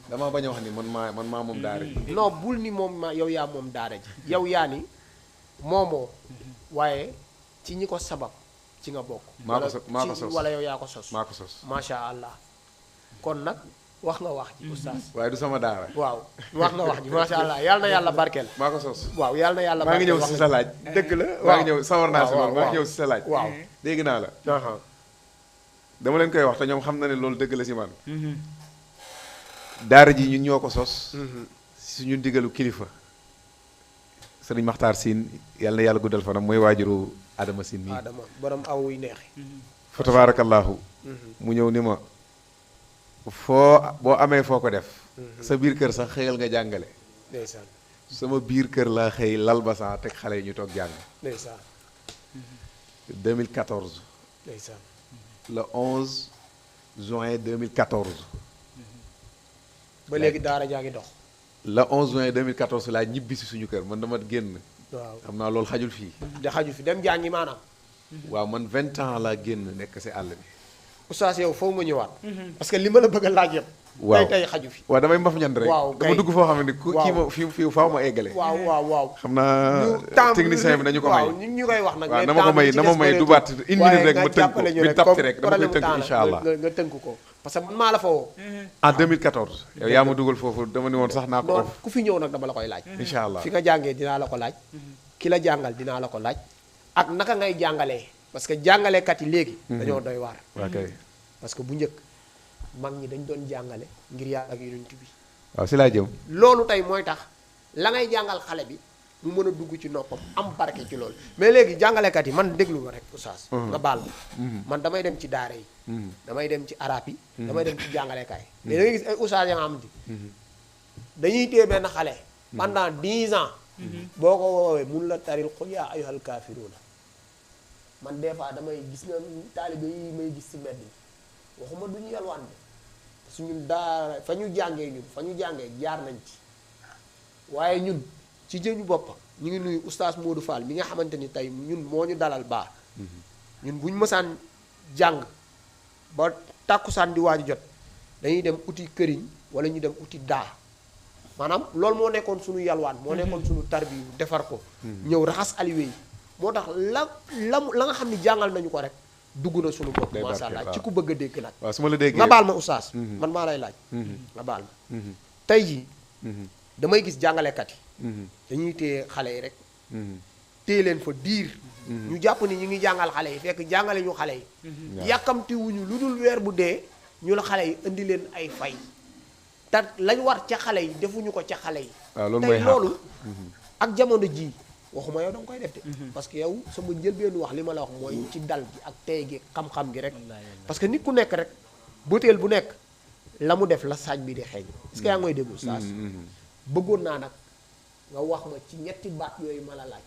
damaa bañ a wax ni man maa moom daara ji non bul ni moom ma yow yaa moom daara ji yow yaa ni moomoo waaye ci ñi ko sabab ci nga bokk maa ko sos wala yow yaa ko sos maa ko sos macha allah kon nag wax nga wax ji oustaz waaye du sama daara waaw wax nga wax ji macha allah yàlla na yàlla barkeel maa ko sos waaw yàlla na yàlla maa ngi ñëw si sa laaj dëgg la maa ngi ñëw sawar naa si loolu maa ngi ñëw si sa laaj waaw dégg naa la dama leen koy wax te ñoom xam na ne loolu dëgg la si man daara ji ñun ñoo ko sos suñu digalu kilifa sëriñ Maxtaar Siin yàlla na yàlla guddal fanam mooy waajuru Adama Siin mi Adama borom aw wuy neexi fa tabaarakallaahu mu ñëw ni ma boo amee foo ko def sa biir kër sax xëyal nga jàngale ndeysaan sama biir kër laa xëy lal ba saa teg xale yi ñu toog jàng ndeysaan 2014 ndeysaan le 11 juin 2014 ba léegi daara jaa ngi dox le 11 juin 2014 laa ñibbi si suñu kër man dama génn waaw xam naa loolu xajul fii da xaju fi dem jàngi maanaam waaw man 20 ans laa génn nekk si àll bi oustaz yow foofu nga ñëwaat parce que li ma la bëgg a laaj yëpp waaw tey xaju fi waaw damay mbaf ñan rek waaw dama dugg foo xam ne kii ma fii faaw ma eggale waaw xam naa technicien bi nañu ko may waaw ñu koy wax nag waaw na ma may du baat une minute rek ma tënk ko bi tapti rek dama koy tënk incha allah nga tënk ko parce que man maa la fa woo en 2014 yow yaa ma dugal foofu dama ni woon sax naa ko ku fi ñëw nag dama la koy laaj incha allah fi nga jàngee dinaa la ko laaj ki la jàngal dinaa la ko laaj ak naka ngay jàngalee parce que jàngalekat yi léegi dañoo doy waar parce que bu njëkk mag ñi dañ doon jàngale ngir yàlla ak yonent bi waaw si laa jëm loolu tey mooy tax la ngay jàngal xale bi mu mën a dugg ci noppam am barke ci loolu mais léegi jàngalekat yi man déglu ma rek oustaz nga baal ma man damay dem ci daara yi damay dem ci arab yi damay dem ci jàngalekaay mais da ngay gis ay oustaz ya nga xam ni dañuy téye benn xale pendant 10 ans boo ko woowee mun la taril qul yaa ayyuhal kaafiruuna man des fois damay gis nga taalibe yi may gis ci mbedd yi waxuma du ñu yalwaan de suñu daara fa ñu jàngee ñun fa ñu jàngee jaar nañ ci waaye ñun ci jëñu boppam ñu ngi nuyu oustaz Modou Fall mi nga xamante ni tey ñun moo ñu dalal baax ñun bu ñu mësaan jàng ba tàkkusaan di waaju jot dañuy dem uti këriñ wala ñu dem uti daa maanaam loolu moo nekkoon suñu yalwaan moo nekkoon suñu tarbiyu defar ko ñëw raxas aliwe yi moo tax la nga xam ni jàngal nañu ko rek dugg na suñu bopp masha Allah ci ku bëgg a dégg nag waaw su ma la déggee nga baal ma oustaz man maa lay laaj nga baal ma tey jii damay gis jàngalekat yi dañuy téye xale yi rek téye leen fa diir ñu jàpp ni ñu ngi jàngal xale yi fekk jàngale ñu xale yi yàkkamti wuñu lu dul weer bu dee ñu la xale yi indi leen ay fay te lañ war ca xale yi defuñu ko ca xale yi tey loolu ak jamono jii waxuma yow da nga koy def de parce que yow sama njëlbeenu wax li ma la wax mooy ci dal gi ak tey gi xam-xam gi rek parce que nit ku nekk rek butéel bu nekk la mu def la saaj bi di xeeñ est-ce que yaa ngi may déglu saas bëggoon naa nag nga wax ma ci ñetti baat yooyu ma la laaj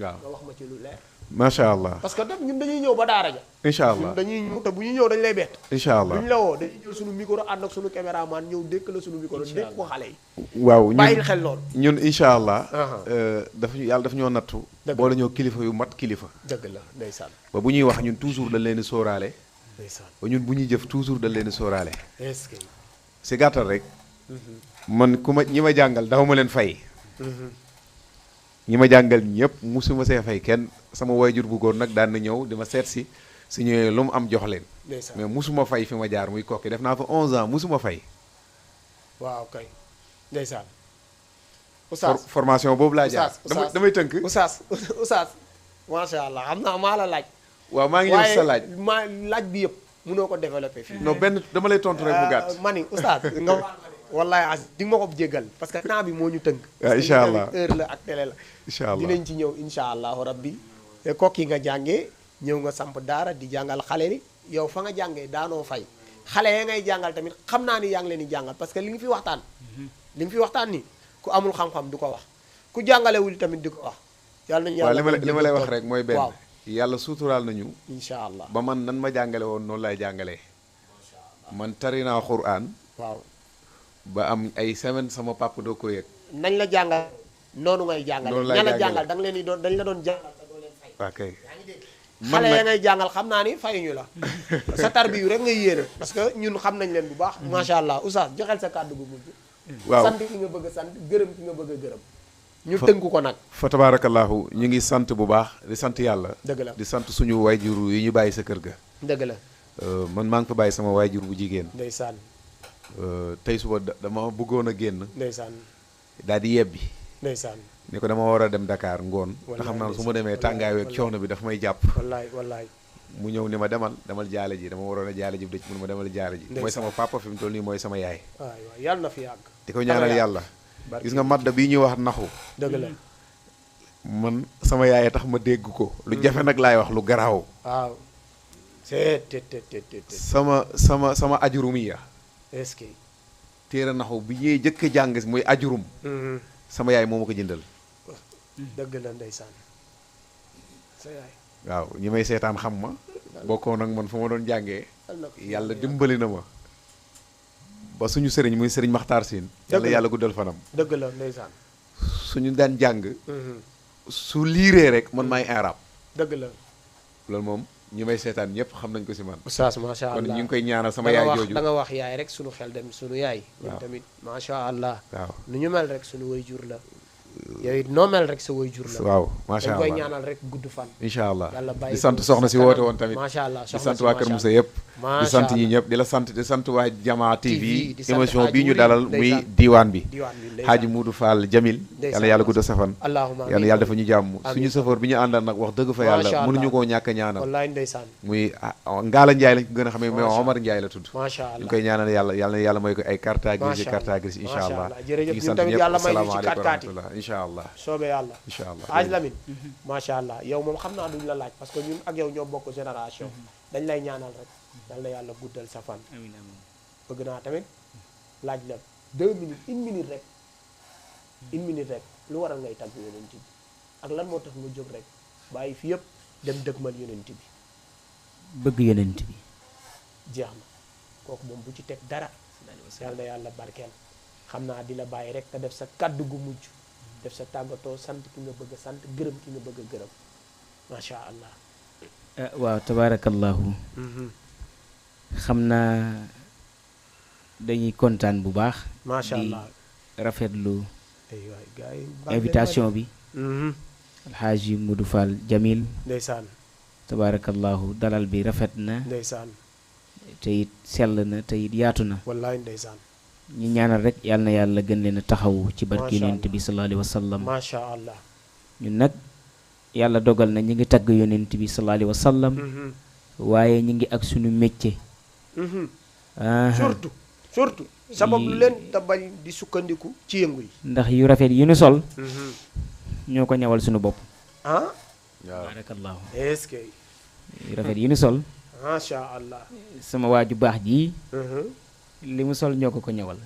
waaw nga wax ma ci lu leer macha allah parce que def ñun dañuy ñëw ba daara ja incha allah ñun dañuy ñëw te bu ñu ñëw dañu lay bett incha allah bu ñu la woo dañuy jël suñu micro ànd ak suñu caméraman ñëw dékk la suñu micro dékk ko xale yi waaw bàyyi xel loolu ñun incha allah yàlla daf ñoo nattu boole ñoo kilifa yu mat kilifa dëgg la ndeysaan ba bu ñuy wax ñun toujours dañ leen di sóoraale ndeysaan ba ñun bu ñuy jëf toujours dañ leen di sóoraale est-ce que si gàttal rek man ñi ma jàngal dafa ma leen fay ñi ma jàngal ñëpp musuma see fay kenn sama waajur bu góor nag daan na ñëw di ma seet si su ñëwee lu mu am jox leen mais musuma fay fi ma jaar muy kokki def naa fa 11 ans musuma fay waaw kay ndeysaan oustaz formation boobu laa jaar damay tënk oustaz macha allah xam naa maa la laaj waaw maa ngi ñëw sa laaj maa laaj bi yëpp mënoo ko développé fii non benn dama lay tontu rek bu gàtt ma ni oustaz nga wallaay as di nga ma ko jéggal parce que temps bi moo ñu tënk waaw incha allah heure la ak télé la incha allah dinañ ci ñëw incha allahu rabbi kokki nga jàngee ñëw nga samp daara di jàngal xale ni yow fa nga jàngee daanoo fay xale ya ngay jàngal tamit xam naa ni yaa ngi leen di jàngal parce que li nga fi waxtaan ni ku amul xam-xam du ko wax ku jàngalewul tamit di ko wax yàlla nañu yàlla li ma lay wax rek mooy benn yàlla suuturaal nañu incha allah ba man nan ma jàngale woon noonu lay jàngalee man tari naa Qur'an waaw ba am ay semaine sama papa doo ko yëg nañ la jàngal noonu ngay jàngale ña la jàngal da nga leen di doon dañ la doon jàngal te doo leen fay ok xale ya ngay jàngal xam naa ni fayuñu la sa tarbiyu rek ngay yéene parce que ñun xam nañ leen bu baax macha allah oustaz joxel sa kàddu gu mujj waaw sant ki nga bëgg a sant gërëm ki nga bëgg a gërëm ñu tënku ko nag fa tabaarakallaahu ñu ngi sant bu baax di sant yàlla dëgg la di sant suñu waajur yi ñu bàyyi sa kër ga dëgg la man maa ngi fa bàyyi sama waajur bu jigéen ndeysaan tey suba dama bëggoon a génn ndeysaan daal di yebbi ndeysaan ni ko dama war a dem Dakar ngoon te xam naa su ma demee tàngaay weeg coono bi daf may jàpp wallaay wallaay mu ñëw ni ma demal jaale ji dama waroon a jaale ji bu dëj mun ma demal jaale ji mooy sama papa fi mu toll nii mooy sama yaay waay waay yàlla na fi yàgg di ko ñaanal yàlla gis nga madda bii ñuy wax naxu dëgg la man sama yaay tax ma dégg ko lu jafe nag laay wax lu garaaw waaw sama ajurumiya est-ce que téere naxu bi ñuy jëkk a jàng muy ajurum sama yaay moo ma ko jëndal dëgg la ndeysaan sa yaay waaw ñi may seetaan xam ma bokkoon ak man fu ma doon jàngee yàlla dimbali na ma ba suñu sëriñ muy sëriñ Maxtaar Siin yàlla guddal fanam dëgg la ndeysaan suñu daan jàng su liiree rek man maay arab dëgg la loolu moom ñi may seetaan ñëpp xam nañ ko si man oustaz macha allah kon ñu ngi koy ñaanal sama yaay jooju da nga wax yaay rek suñu xel dem suñu yaay ñun tamit macha allah waaw nu ñu mel rek suñu way jur la yow it noo mel rek sa way jur la waaw macha allah dañ koy ñaanal rek gudd fan incha allah yàlla bàyyi di sant soxna si woote woon tamit macha allah di sant waa Kër Moussa yëpp di sant ñi ñëpp di sant waa Jamaa TV émission bii ñu dalal muy diwaan bi Haaji Muudu Fall Jamil yàlla gudd safan yàlla dafa ñu jàmm suñu safoor bi ñu àndal nag wax dëgg fa yàlla mënuñu koo ñàkk a ñaanal wallaay ndeysaan muy Ngaala Njaay lañ ko gën a xamee mais Omar Njaay la tudd macha allah ñu koy ñaanal yàlla may ko ay carte grise incha allah jërëjëf ñu ñun sant tamit ñëpp yàlla may ñu ci asalaamaaleykum wa kat rahmatullah incha allah soobee yàlla incha allah Aj Lamine macha allah yow moom xam naa duñ la laaj parce que ñun ak yow ñoo bokk génération dañ lay ñaanal rek yal na yàlla guddal sa fan bëgg naa tamit laaj la 2 minutes 1 minute rek 1 minute rek lu waral ngay tagg yonent bi ak lan moo tax nga jóg rek bàyyi fi yëpp dem dëgmal yonent bi bëgg yonent bi jeex na kooku moom bu ci teg dara yal na yàlla barkeel xam naa di la bàyyi rek te def sa kaddu gu mujj def sa tàggatoo sant ki nga bëgg a sant gërëm ki nga bëgg a gërëm macha allah waaw tabaarakallahu xam naa dañuy kontaan bu baax macha allah di rafetlu ay waay gars yi invitation bi alxaaji Mudu Fall Jamil ndeysaan tabaarakallahu dalal bi rafet na ndeysaan te it sell na te it yaatu na wallaay ndeysaan ñu ñaanal rek yàlla na yàlla gën leen a taxawu ci barki yonent bi sallallahu alayhi wa sallam macha allah ñun nag yàlla dogal na ñi ngi tagg yonent bi sallallahu alayhi wa sallam waaye ñi ngi ak suñu métier surtout sabab lu leen te bañ di sukkandiku ci yëngu yi ndax yu rafet yu ñu sol ñoo ko ñawal suñu bopp waaw barakallahu est-ce que yu rafet yu ñu sol macha allah sama waaju baax ji li mu sol ñoo ko ñawal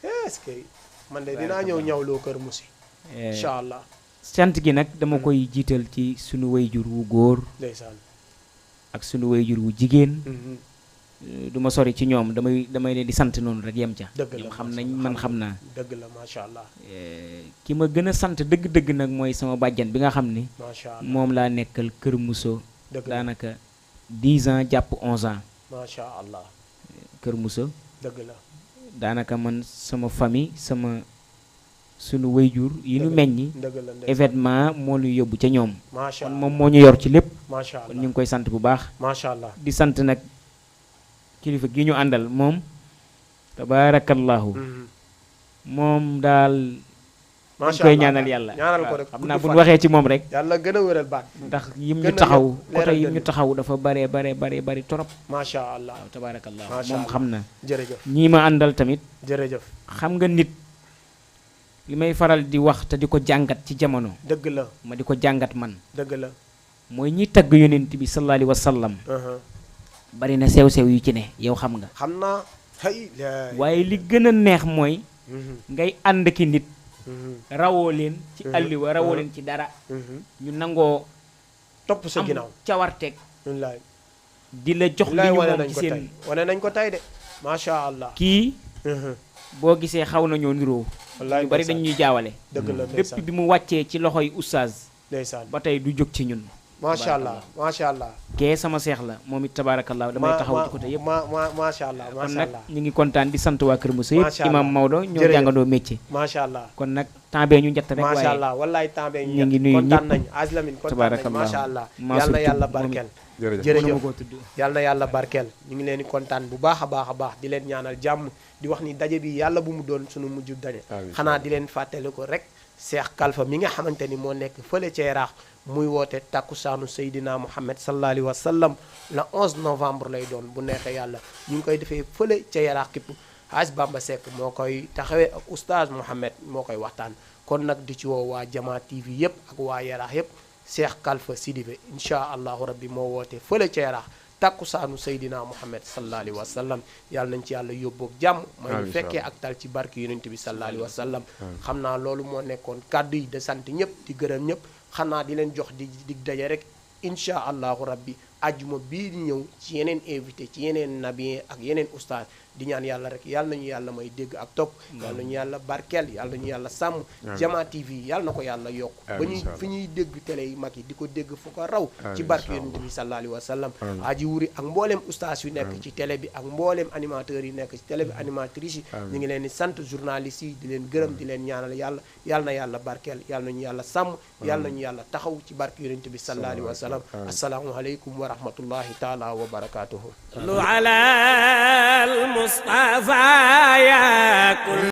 est-ce que man de dinaa ñëw ñawloo Kër Moussa incha allah sant gi nag dama koy jiital ci sunu wayjur wu góor ndeysaan ak sunu wayjur wu jigéen du ma sori ci ñoom damay leen di sant noonu rek yem ca ñoom xam nañ man xam naa dëgg la macha allah ki ma gën a sant dëgg-dëgg nag mooy sama bàjjan bi nga xam ni macha allah moom laa nekkal Kër Moussa daanaka 10 ans jàpp 11 ans macha allah Kër Moussa dëgg la daanaka man sama famille sunu wayjur yi nu meññi événement moo ñu yóbbu ca ñoom kon moom moo ñu yor ci lépp macha allah kon ñu ngi koy sant bu baax macha allah di sant nag kilifa gi ñu àndal moom tabaarakallahu moom daal ñu koy ñaanal yàlla ñaanal ko rek xam naa bu ñu waxee ci moom rek yàlla gën a wéral baat ndax yim ñu taxaw côté yim ñu taxaw dafa bari trop macha allah waaw tabaarakallahu moom xam na jërëjëf ñii ma àndal tamit jërëjëf xam nga nit li may faral di wax te di ko jàngat ci jamono dëgg la ma di ko jàngat man dëgg la mooy ñi tagg yonent bi sallallahu alayhi wa sallam bari na sew-sew yu ci ne yow xam nga xam naa waaye li gën a neex mooy ngay ànd ki nit rawoo leen ci àlliwa rawoo leen ci dara ñu nangoo topp sa ginnaaw cawarteeg wallaay di la jox li ñu moom ci seen wane nañ ko tey de macha allah kii boo gisee xaw nañoo niroo ñu bari dañ ñuy jaawale depuis bi mu wàccee ci loxoy oustaz ndeysaan ba tey du jóg ci ñun macha allah macha allah kee sama seex la moom it tabaarakallaa damay taxaw ci côté yëpp macha allah kon nag ñu ngi kontaan di sant waa Kër Moussa yëpp imam Maodo ñoo jàngandoo métier macha allah kon nag temps bee ñu njëtt rek waaye macha allah wallaay temps bee ñu ngi nuyu kontaan ñëpp nañ Aslamin kontaan nañ macha allah yal na yàlla barkeel jërëjëf yal na yàlla barkeel ñu ngi leen di kontaan bu baax a baax di leen ñaanal jàmm di wax ni daje bi yàlla bu mu doon suñu mujj daje xanaa di leen fàttali ko rek Cheikh Kalfa mi nga xamante ni moo nekk fële ca Yaraax muy woote takkusaanu Seydina Muhammad sallallahu alayhi wa sallam le 11 novembre lay doon bu neexee yàlla ñu ngi koy defee fële ca Yaraax képp Haaj Bamba Seck moo koy taxawee ak oustaz Mouhamed moo koy waxtaan kon nag di ci woo waa Jamaa TV yëpp ak waa Yaraax yëpp Cheikh Kalfa Sidibé incha allahu rabbi moo woote fële ca Yaraax takkusaanu Seydina Muhammad sallallahu alayhi wa sallam yàlla nañ ci yàlla yóbboog jàmm may ñu fekkee ak tal ci barke yonent bi sallallahu alayhi wa sallam xam naa loolu moo nekkoon kàddu yi de sant ñëpp di gërëm ñëpp xanaa di leen jox di daje rek incha allahu rabbi ajjuma bii di ñëw ci yeneen invité ci yeneen nabi ak yeneen ustaas di ñaan yàlla rek yàlla nañu yàlla may dégg ak topp yàlla nañu yàlla barkeel yàlla nañu yàlla sàmm Jama TV yàlla na ko yàlla yokk ba ñuy fi ñuy dégg télé yi mag yi di ko dégg fu ko raw ci barke yonent bi sallallahu alayhi wa sallam aji wuri ak mbooleem ustaas yu nekk ci télé bi ak mbooleem animateurs yi nekk ci télé bi animatrices yi ñu ngi leen di sant journalistes yi di leen gërëm di leen ñaanal yàlla yàlla na yàlla barkeel yàlla nañu yàlla sàmm yàlla nañu yàlla taxaw ci barke yonent bi sallallahu alayhi wa sallam assalaamu aleykum wa rahmatullahi taala wa barakatuhu على المصطفى يا كل